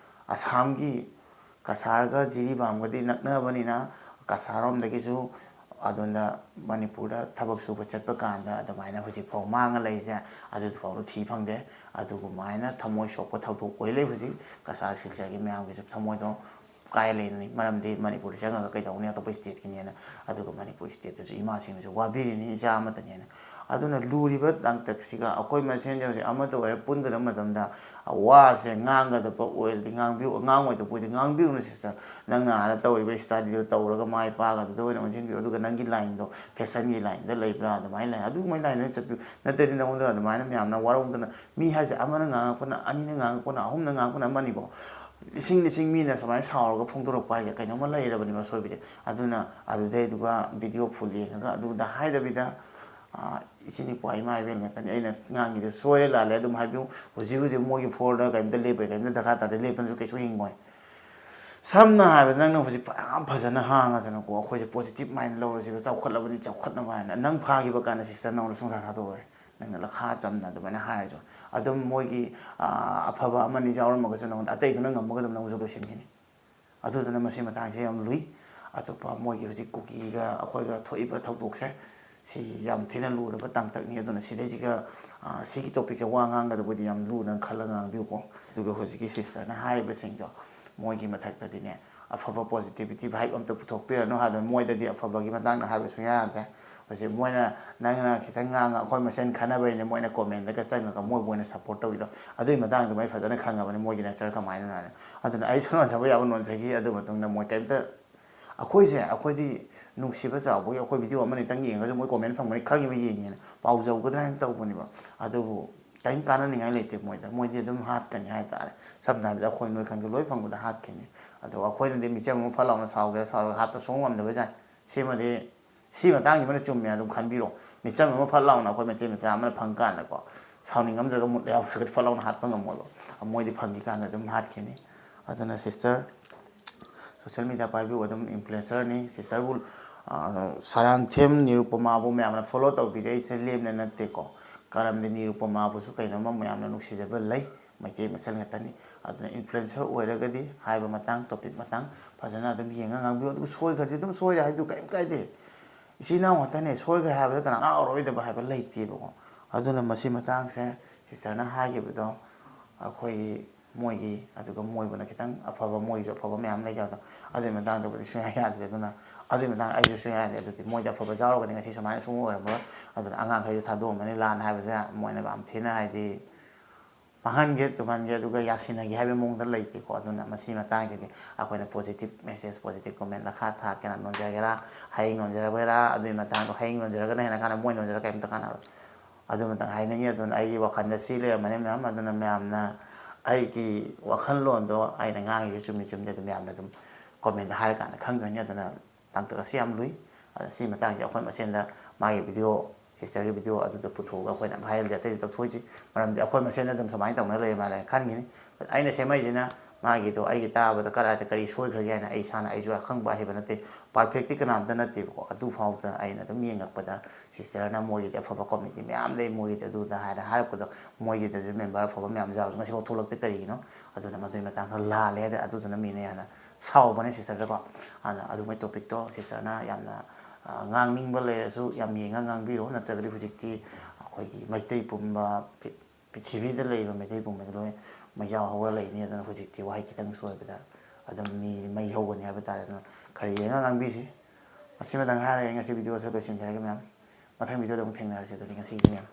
ꯑꯁꯥꯝꯒꯤ ꯀꯁꯥꯔꯒ ꯖꯤꯔꯤꯕꯥꯝꯒꯗꯤ ꯅꯛꯅꯕꯅꯤꯅ, ꯀꯁꯥꯔꯔꯣꯝꯗꯒꯤꯁꯨ ꯑꯗꯣꯝꯗ ꯃꯅꯤꯄꯨꯔꯗ ꯊꯕꯛ ꯁꯨꯕ ꯆꯠꯄ ꯀꯥꯟꯗ ꯑꯗꯨꯃꯥꯏꯅ ꯍꯧꯖꯤꯛꯐꯥꯎ ꯃꯥꯡꯉ ꯂꯩꯔꯤꯁꯦ, ꯑꯗꯨꯐꯥꯎꯗ ꯊꯤ ꯐꯪꯗꯦ꯫ ꯑꯗꯨꯒꯨꯃꯥꯏꯅ ꯊꯃꯣꯏ ꯁꯣꯛꯄ ꯊꯧꯗꯣꯛ ꯑꯣꯏ ꯂꯩ ꯍꯧꯖꯤꯛ ꯀꯁꯥꯔ ꯁꯤꯜꯆꯔꯒꯤ ꯃꯌꯥꯝꯒꯤꯁꯨ ꯊꯃꯣꯏꯗꯣ ꯀꯥꯏ ꯂꯩꯅꯤ? ꯃꯔꯝꯗꯤ ꯃꯅꯤꯄꯨꯔꯗ ꯆꯪꯉꯒ ꯀꯩꯗꯧꯅꯤ, ꯑꯇꯣꯞꯄ ꯁ꯭ꯇꯦꯠꯀꯤꯅꯦꯅ꯫ ꯑꯗꯨꯒ ꯃꯅꯤꯄꯨꯔ ꯁ꯭ꯇꯦꯠꯇꯁꯨ ꯏꯃꯥꯁꯤꯡꯅꯁꯨ ꯋꯥꯕꯤꯔꯤꯅꯤ, ꯏꯆꯥ ꯑꯃꯠꯇꯅꯦꯅ꯫ ꯑꯗꯨꯅ ꯂꯨꯔꯤꯕ ꯇꯥꯡꯀꯛꯁꯤꯒ ꯑꯩꯈꯣꯏ ꯃꯁꯦꯟꯁꯦ ꯍꯧꯖꯤꯛ ꯑꯃꯠꯇ ꯑꯣꯏꯔ ꯄꯨꯟꯒꯗꯕ ꯃꯇꯝꯗ ꯋꯥꯁꯦ ꯉꯥꯡꯒꯗꯕ ꯑꯣꯏꯔꯗꯤ ꯉꯥꯡꯕꯤꯌꯨ, ꯉꯥꯡꯉꯣꯏꯗꯕ ꯑꯣꯏꯔꯗꯤ ꯉꯥꯡꯕꯤꯔꯨꯅꯨ ꯁꯤꯁꯇꯔ꯫ ꯅꯪꯅ ꯑꯥꯗ ꯇꯧꯔꯤꯕ ꯁ꯭ꯇꯗꯤꯗꯣ ꯇꯧꯔꯒ ꯃꯥꯏ ꯄꯥꯛꯑꯒ ꯑꯗꯨꯗ ꯑꯣꯏꯅ ꯑꯣꯟꯁꯤꯟꯕꯤꯌꯨ꯫ ꯑꯗꯨꯒ ꯅꯪꯒꯤ ꯂꯥꯏꯟꯗꯣ, ꯐꯦꯁꯟꯒꯤ ꯂꯥꯏꯟꯗ ꯂꯩꯕ꯭ꯔꯥ, ꯑꯗꯨꯃꯥꯏꯅ ꯂꯩ, ꯑꯗꯨꯒꯨꯝꯕꯒꯤ ꯂꯥꯏꯟꯗ ꯑꯣꯏꯅ ꯆꯠꯄꯤꯌꯨ꯫ ꯅꯠꯇ꯭ꯔꯗꯤ ꯅꯉꯣꯟꯗ ꯑꯗꯨꯃꯥꯏꯅ ꯃꯌꯥꯝꯅ ꯋꯥꯔꯧꯗꯅ, ꯃꯤ ꯍꯥꯏꯁꯦ ꯑꯃꯅ ꯉꯥꯡꯉꯛꯄꯅ, ꯑꯅꯤꯅ ꯉꯥꯡꯉꯛꯄꯅ, ꯑꯍꯨꯝꯅ ꯉꯥꯡꯉꯛꯄꯅ, ꯑꯃꯅꯤꯀꯣ꯫ ꯂꯤꯁꯤꯡ ꯂꯤꯁꯤꯡ ꯃꯤꯅ ꯁꯨꯃꯥꯏꯅ ꯁꯥꯎꯔꯒ ꯐꯣꯡꯗꯣꯔꯛꯄ ꯍꯥꯏꯁꯦ ꯀꯩꯅꯣꯝꯃ ꯂꯩꯔꯕꯅꯦꯕ ꯑꯁꯣꯏꯕꯁꯦ꯫ ꯑꯗꯨꯅ ꯑꯗꯨꯗꯩꯗꯨꯒ video full ꯌꯦꯡꯉꯒ ꯑꯗꯨꯗ ꯍꯥꯏꯗꯕꯤꯗ, ꯏꯆꯤꯟ ꯏꯄ꯭ꯋꯥ ꯏꯃꯥ ꯏꯕꯦꯜ ꯉꯥꯛꯇꯅꯤ, ꯑꯩꯅ ꯉꯥꯡꯉꯤꯗꯣ ꯁꯣꯏꯔꯦ ꯂꯥꯜꯂꯦ ꯑꯗꯨꯝ ꯍꯥꯏꯕꯤꯌꯨ꯫ ꯍꯧꯖꯤꯛ ꯍꯧꯖꯤꯛ ꯃꯣꯏꯒꯤ ꯐꯣꯔꯗ ꯀꯩꯝꯇ ꯂꯦꯞꯄꯣꯏ, ꯀꯩꯝꯇ ꯗꯔꯀꯥꯔ ꯇꯥꯗꯦ, ꯂꯦꯞꯇꯅꯁꯨ ꯀꯩꯁꯨ ꯍꯤꯡꯉꯣꯏ꯫ ꯁꯝꯅ ꯍꯥꯏꯔꯕꯗ ꯅꯪꯅ ꯍꯧꯖꯤꯛ ꯌꯥꯝ ꯐꯖꯅ ꯍꯥꯡꯉꯗꯅꯀꯣ, ꯑꯩꯈꯣꯏꯁꯦ positive mind ꯂꯧꯔꯁꯤꯕ, ꯆꯥꯎꯈꯠꯂꯕꯅꯤ ꯆꯥꯎꯈꯠꯅꯕ ꯍꯥꯏꯅ꯫ ꯅꯪ ꯐꯥꯈꯤꯕ ꯀꯥꯟꯗ sister ꯅꯉꯣꯟꯗ ꯁꯨꯡꯊꯥ ꯊꯥꯗꯣꯛꯑꯣꯏ꯫ ꯅꯪꯅ ꯂꯈꯥ ꯆꯝꯅ ꯑꯗꯨꯃꯥꯏꯅ ꯍꯥꯏꯔꯁꯨ ꯑꯗꯨꯝ ꯃꯣꯏꯒꯤ ꯑꯐꯕ ꯑꯃꯅꯤ ꯌꯥꯎꯔꯝꯃꯒꯁꯨ ꯅꯉꯣꯟꯗ ꯑꯇꯩꯗꯨꯅ ꯉꯝꯃꯒ ꯑꯗꯨꯝ ꯅꯪꯁꯨ ꯂꯣꯏꯁꯤꯟꯈꯤꯅꯤ꯫ ꯑꯗꯨꯗꯨꯅ ꯃꯁꯤ ꯃꯇꯥꯡꯁꯦ ꯌꯥꯝ ꯂꯨꯏ꯫ ꯑꯇꯣꯞꯄ ꯃꯣꯏꯒꯤ ꯍꯧꯖꯤꯛ ꯀꯨꯀꯤꯒ ꯑꯩꯈꯣꯏꯒ ꯊꯣꯛꯏꯕ ꯊꯧꯗꯣꯛꯁꯦ, ꯁꯤ ꯌꯥꯝ ꯊꯤꯅ ꯂꯨꯔꯕ ꯇꯥꯡꯀꯛꯅꯤ꯫ ꯑꯗꯨꯅ ꯁꯤꯗꯩꯁꯤꯒ ꯁꯤꯒꯤ ꯇꯣꯄꯤꯛꯁꯦ ꯋꯥ ꯉꯥꯡꯒꯗꯕꯨꯗꯤ ꯌꯥꯝ ꯂꯨꯅ ꯈꯜꯂꯒ ꯉꯥꯡꯕꯤꯌꯨꯀꯣ꯫ ꯑꯗꯨꯒ ꯍꯧꯖꯤꯛꯀꯤ sister ꯅ ꯍꯥꯏꯔꯤꯕꯁꯤꯡꯗꯣ, ꯃꯣꯏꯒꯤ ꯃꯊꯛꯇꯗꯤꯅꯦ, ꯑꯐꯕ positivity vibe ꯑꯝꯇ ꯄꯨꯊꯣꯛꯄꯤꯔꯅꯨ ꯍꯥꯏꯗꯅ, ꯃꯣꯏꯗꯗꯤ ꯑꯐꯕꯒꯤ ꯃꯇꯥꯡꯗ ꯍꯥꯏꯕ ꯁꯨꯡꯌꯥ ꯌꯥꯗ꯭ꯔꯦ꯫ ꯍꯧꯖꯤꯛ ꯃꯣꯏꯅ, ꯅꯪꯅ ꯈꯤꯇꯪ ꯉꯥꯡꯉ ꯑꯩꯈꯣꯏ ꯃꯁꯦꯟ ꯈꯟꯅꯕꯩꯅꯦ, ꯃꯣꯏꯅ comment ꯇꯒ ꯆꯪꯉꯒ ꯃꯣꯏꯕꯨ ꯑꯣꯏꯅ support ꯇꯧꯕꯤꯗꯣ꯫ ꯑꯗꯨꯒꯤ ꯃꯇꯥꯡꯗꯨꯃ ꯑꯩ ꯐꯖꯅ ꯈꯪꯉꯕꯅꯤ, ꯃꯣꯏꯒꯤ nature ꯀꯃꯥꯏꯅꯅꯣ ꯍꯥꯏꯅ꯫ ꯑꯗꯨꯅ ꯑꯩ ꯁꯨꯅꯣꯟꯖꯕ ꯌꯥꯕ ꯅꯣꯟꯖꯈꯤ꯫ ꯑꯗꯨ ꯃꯇꯨꯡꯗ ꯃꯣꯏ ꯀꯩꯝꯇ, ꯑꯩꯈꯣꯏꯁꯦ, ꯑꯩꯈꯣꯏꯗꯤ ꯅꯨꯡꯁꯤꯕ ꯆꯥꯎꯕꯒꯤ ꯑꯩꯈꯣꯏ video ꯑꯃꯅꯤꯇꯪ ꯌꯦꯡꯉꯒꯁꯨ ꯃꯣꯏ comment ꯐꯪꯕꯅꯤ ꯈꯪꯉꯤꯕ, ꯌꯦꯡꯉꯦꯅ ꯄꯥꯎꯖꯧꯒꯗ꯭ꯔꯥ ꯍꯥꯏꯅ ꯇꯧꯕꯅꯦꯕ꯫ ꯑꯗꯨꯕꯨ ꯀꯔꯤꯝ ꯀꯥꯟꯅꯅꯤꯡꯉꯥꯏ ꯂꯩꯇꯦ ꯃꯣꯏꯗ꯫ ꯃꯣꯏꯗꯤ ꯑꯗꯨꯝ ꯍꯥꯠꯀꯅꯤ ꯍꯥꯏꯇꯥꯔꯦ꯫ ꯁꯝꯅ ꯍꯥꯏꯔꯕꯗ ꯑꯩꯈꯣꯏ ꯅꯣꯏ ꯈꯪꯗꯦ ꯂꯣꯏ ꯐꯪꯕꯗ ꯍꯥꯠꯈꯤꯅꯤ꯫ ꯑꯗꯣ ꯑꯩꯈꯣꯏꯅꯗꯤ ꯃꯤꯆꯝ ꯑꯃ ꯐꯠ ꯂꯥꯎꯅ ꯁꯥꯎꯒꯦꯔꯥ ꯁꯥꯎꯔꯒ ꯍꯥꯠꯄ ꯁꯨꯡꯉꯝ ꯉꯝꯗꯕ ꯖꯥꯠꯅꯤ꯫ ꯁꯤꯃꯗꯤ, ꯁꯤ ꯃꯇꯥꯡꯁꯤꯃꯅ ꯆꯨꯝꯃꯦ ꯑꯗꯨꯝ ꯈꯟꯕꯤꯔꯣ꯫ ꯃꯤꯆꯝ ꯑꯃ ꯐꯠ ꯂꯥꯎꯅ ꯑꯩꯈꯣꯏ ꯃꯩꯇꯩ ꯃꯆꯥ ꯑꯃꯅ ꯐꯪ ꯀꯥꯟꯗꯀꯣ, ꯁꯥꯎꯅꯤꯡꯉꯝꯗ꯭ꯔꯒ ꯃꯨꯠ ꯌꯥꯎꯗ꯭ꯔꯒꯗꯤ ꯐꯠ ꯂꯥꯎꯅ ꯍꯥꯠꯄ ꯉꯝꯃꯣꯏꯕ꯫ ꯃꯣꯏꯗꯤ ꯐꯪꯈꯤ ꯀꯥꯟꯗ ꯑꯗꯨꯝ ꯍꯥꯠꯈꯤꯅꯤ꯫ ꯑꯗꯨꯅ sister, social media ꯄꯥꯏꯕꯤꯌꯨ, ꯑꯗꯨꯝ influencer ꯅꯤ꯫ Sister ꯕꯨ, ꯑ, ꯁꯥꯔꯥꯟꯊꯦꯝ ꯅꯤꯔꯨꯄꯃꯥꯕꯨ ꯃꯌꯥꯝꯅ follow ꯇꯧꯕꯤꯔꯛꯏꯁꯦ ꯂꯦꯝꯅ ꯅꯠꯇꯦꯀꯣ꯫ ꯀꯔꯝꯗꯤ ꯅꯤꯔꯨꯄꯃꯥꯕꯨꯁꯨ ꯀꯩꯅꯣꯝꯃ ꯃꯌꯥꯝꯅ ꯅꯨꯡꯁꯤꯖꯕ ꯂꯩ, ꯃꯩꯇꯩ ꯃꯁꯦꯜ ꯉꯥꯛꯇꯅꯤ꯫ ꯑꯗꯨꯅ influencer ꯑꯣꯏꯔꯒꯗꯤ ꯍꯥꯏꯕ ꯃꯇꯥꯡ, topic ꯃꯇꯥꯡ ꯐꯖꯅ ꯑꯗꯨꯝ ꯌꯦꯡꯉ ꯉꯥꯡꯕꯤꯌꯨ꯫ ꯑꯗꯨꯒ ꯁꯣꯏꯈ꯭ꯔꯗꯤ ꯑꯗꯨꯝ ꯁꯣꯏꯔꯦ ꯍꯥꯏꯕꯤꯌꯨ, ꯀꯔꯤꯝ ꯀꯥꯏꯗꯦ꯫ ꯏꯆꯤꯟ ꯏꯅꯥꯎ ꯉꯥꯛꯇꯅꯦ, ꯁꯣꯏꯈ꯭ꯔꯦ ꯍꯥꯏꯕꯗ ꯀꯅꯥ ꯉꯥꯎꯔꯣꯏꯗꯕ ꯍꯥꯏꯕ ꯂꯩꯇꯦꯕꯀꯣ꯫ ꯑꯗꯨꯅ ꯃꯁꯤ ꯃꯇꯥꯡꯁꯦ sister ꯅ ꯍꯥꯏꯈꯤꯕꯗꯣ, ꯑꯩꯈꯣꯏꯒꯤ ꯃꯣꯏꯒꯤ, ꯑꯗꯨꯒ ꯃꯣꯏꯕꯨꯅ ꯈꯤꯇꯪ ꯑꯐꯕ, ꯃꯣꯏꯒꯤꯁꯨ ꯑꯐꯕ ꯃꯌꯥꯝ ꯂꯩ ꯍꯥꯏꯕꯗꯣ, ꯑꯗꯨꯒꯤ ꯃꯇꯥꯡꯗꯕꯨꯗꯤ ꯁꯨꯡꯌꯥ ꯌꯥꯗ꯭ꯔꯦ꯫ ꯑꯗꯨꯅ ꯑꯗꯨꯒꯤ ꯃꯇꯥꯡ ꯑꯩꯁꯨ ꯁꯨꯡꯌꯥ ꯌꯥꯗꯦ꯫ ꯑꯗꯨꯗꯤ ꯃꯣꯏꯗ ꯑꯐꯕ ꯌꯥꯎꯔꯒꯗꯤ ꯉꯁꯤ ꯁꯨꯃꯥꯏꯅ ꯁꯨꯡ ꯑꯣꯏꯔꯝꯃꯔꯣꯏ꯫ ꯑꯗꯨꯅ ꯑꯉꯥꯡꯈꯩꯁꯨ ꯊꯥꯗꯣꯛꯑꯝꯃꯅꯤ, ꯂꯥꯟ ꯍꯥꯏꯕꯁꯦ ꯃꯣꯏꯅ ꯌꯥꯝ ꯊꯤꯅ ꯍꯥꯏꯗꯤ ꯃꯥꯡꯍꯟꯒꯦ ꯇꯨꯝꯍꯟꯒꯦ ꯑꯗꯨꯒ ꯌꯥꯁꯤꯟꯅꯒꯦ ꯍꯥꯏꯕꯒꯤ ꯃꯑꯣꯡꯗ ꯂꯩꯇꯦꯀꯣ꯫ ꯑꯗꯨꯅ ꯃꯁꯤ ꯃꯇꯥꯡꯁꯤꯗꯤ ꯑꯩꯈꯣꯏꯅ positive message, positive comment ꯂꯈꯥ ꯊꯥ ꯀꯌꯥ ꯅꯣꯟꯖꯒꯦꯔꯥ, ꯍꯌꯦꯡ ꯅꯣꯟꯖꯔꯒꯦꯔꯥ, ꯑꯗꯨꯒꯤ ꯃꯇꯥꯡꯗꯣ ꯍꯌꯦꯡ ꯅꯣꯟꯖꯔꯒꯅ ꯍꯦꯟꯅ ꯀꯥꯟꯅ, ꯃꯣꯏ ꯅꯣꯟꯖꯔꯒ ꯀꯔꯤꯝꯇ ꯀꯥꯟꯅꯔꯣꯏ꯫ ꯑꯗꯨꯃꯇꯪ ꯍꯥꯏꯅꯤꯡꯉꯤ꯫ ꯑꯗꯨꯅ ꯑꯩꯒꯤ ꯋꯥꯈꯜꯗ ꯁꯤ ꯂꯩꯔꯝꯕꯅꯤ ꯃꯌꯥꯝ꯫ ꯑꯗꯨꯅ ꯃꯌꯥꯝꯅ ꯑꯩꯒꯤ ꯋꯥꯈꯜꯂꯣꯟꯗꯣ ꯑꯩꯅ ꯉꯥꯡꯉꯤꯁꯦ ꯆꯨꯝꯃꯤ ꯆꯨꯝꯗꯦ ꯑꯗꯨꯝ ꯃꯌꯥꯝꯅ ꯑꯗꯨꯝ ꯀꯣꯃꯦꯟꯗ ꯍꯥꯏꯔꯀꯥꯟꯗ ꯈꯪꯗꯣꯏꯅꯤ꯫ ꯑꯗꯨꯅ ꯇꯥꯡꯀꯛ ꯑꯁꯤ ꯌꯥꯝ ꯂꯨꯏ꯫ ꯑꯗ ꯁꯤ ꯃꯇꯥꯡꯁꯦ ꯑꯩꯈꯣꯏ ꯃꯁꯦꯟꯗ ꯃꯥꯒꯤ ꯚꯤꯗꯤꯑꯣ, ꯁꯤꯁꯇꯔꯒꯤ ꯚꯤꯗꯤꯑꯣ ꯑꯗꯨꯗ ꯄꯨꯊꯣꯛꯑꯒ ꯑꯩꯈꯣꯏꯅ ꯚꯥꯏꯔꯦꯜꯗꯤ ꯑꯇꯩꯗꯤ ꯇꯧꯊꯣꯛꯏꯁꯤ꯫ ꯃꯔꯝꯗꯤ ꯑꯩꯈꯣꯏ ꯃꯁꯦꯟꯗ ꯑꯗꯨꯝ ꯁꯨꯃꯥꯏꯅ ꯇꯧꯅ ꯂꯩꯔ ꯃꯥꯜꯂꯦ ꯈꯟꯈꯤꯅꯤ꯫ ꯑꯩꯅ ꯁꯦꯝꯃꯛꯏꯁꯤꯅ ꯃꯥꯒꯤꯗꯣ ꯑꯩꯒꯤ ꯇꯥꯕꯗ ꯀꯗꯥꯏꯗ ꯀꯔꯤ ꯁꯣꯏꯈ꯭ꯔꯒꯦ ꯍꯥꯏꯅ ꯑꯩ ꯏꯁꯥꯅ ꯑꯩꯁꯨ ꯑꯈꯪꯕ ꯑꯍꯩꯕ ꯅꯠꯇꯦ, ꯄꯔꯐꯦꯛꯇꯤ ꯀꯅꯥꯝꯇ ꯅꯠꯇꯦꯕꯀꯣ꯫ ꯑꯗꯨ ꯐꯥꯎꯗ ꯑꯩꯅ ꯑꯗꯨꯝ ꯌꯦꯡꯉꯛꯄꯗ ꯁꯤꯁꯇꯔꯅ ꯃꯣꯏꯒꯤꯗꯤ ꯑꯐꯕ ꯀꯣꯃꯦꯟꯇꯤ ꯃꯌꯥꯝ ꯂꯩ, ꯃꯣꯏꯒꯤꯗꯤ ꯑꯗꯨꯗ ꯍꯥꯏꯅ ꯍꯥꯏꯔꯛꯄꯗꯣ, ꯃꯣꯏꯒꯤꯗꯁꯨ ꯃꯦꯝꯕꯔ ꯑꯐꯕ ꯃꯌꯥꯝꯁꯨ ꯌꯥꯎꯔꯁꯨ ꯉꯁꯤꯐꯥꯎ ꯊꯣꯛꯂꯛꯇꯦ ꯀꯔꯤꯒꯤꯅꯣ? ꯑꯗꯨꯅ ꯃꯗꯨꯒꯤ ꯃꯇꯥꯡꯗ ꯂꯥꯜꯂꯦ ꯍꯥꯏꯗꯤ ꯑꯗꯨꯗꯨꯅ ꯃꯤꯅ ꯌꯥꯝꯅ ꯁꯥꯎꯕꯅꯦ ꯁꯤꯁꯇꯔꯗꯀꯣ꯫ ꯑꯗꯨꯅ ꯑꯗꯨꯒꯨꯝꯕꯩ ꯇꯣꯄꯤꯛꯇꯣ ꯁꯤꯁꯇꯔꯅ ꯌꯥꯝꯅ, ꯑ, ꯉꯥꯡꯅꯤꯡꯕ ꯂꯩꯔꯁꯨ ꯌꯥꯝ ꯌꯦꯡꯉ ꯉꯥꯡꯕꯤꯔꯣ, ꯅꯠꯇ꯭ꯔꯒꯗꯤ ꯍꯧꯖꯤꯛꯇꯤ ꯑꯩꯈꯣꯏꯒꯤ ꯃꯩꯇꯩ ꯄꯨꯝꯕ, ꯄ꯭ꯔꯤ-, ꯄ꯭ꯔꯤꯊꯤꯕꯤꯗ ꯂꯩꯔꯤꯕ ꯃꯩꯇꯩ ꯄꯨꯝꯕꯁꯦ ꯂꯣꯏ ꯃꯩꯖꯥꯎ ꯍꯧꯔ ꯂꯩꯅꯤ꯫ ꯑꯗꯨꯅ ꯍꯧꯖꯤꯛꯇꯤ ꯋꯥꯍꯩ ꯈꯤꯇꯪ ꯁꯣꯏꯕꯗ ꯑꯗꯨꯝ ꯃꯤ ꯃꯩ ꯍꯧꯒꯅꯤ ꯍꯥꯏꯕ ꯇꯥꯔꯦ꯫ ꯑꯗꯨꯅ ꯈꯔ ꯌꯦꯡꯉ ꯉꯥꯡꯕꯤꯁꯤ꯫ ꯃꯁꯤꯃꯗꯪ ꯍꯥꯏꯔꯒ ꯑꯩ ꯉꯁꯤ ꯚꯤꯗꯤꯑꯣꯁꯦ ꯂꯣꯏꯁꯤꯟꯖꯔꯒꯦ ꯃꯌꯥꯝ꯫ ꯃꯊꯪ ꯚꯤꯗꯤꯑꯣꯗ ꯑꯃꯨꯛ ꯊꯦꯡꯅꯔꯁꯤ꯫ ꯑꯗꯨꯗꯤ ꯉꯁꯤꯒꯤꯗꯤ ꯃꯌꯥꯝ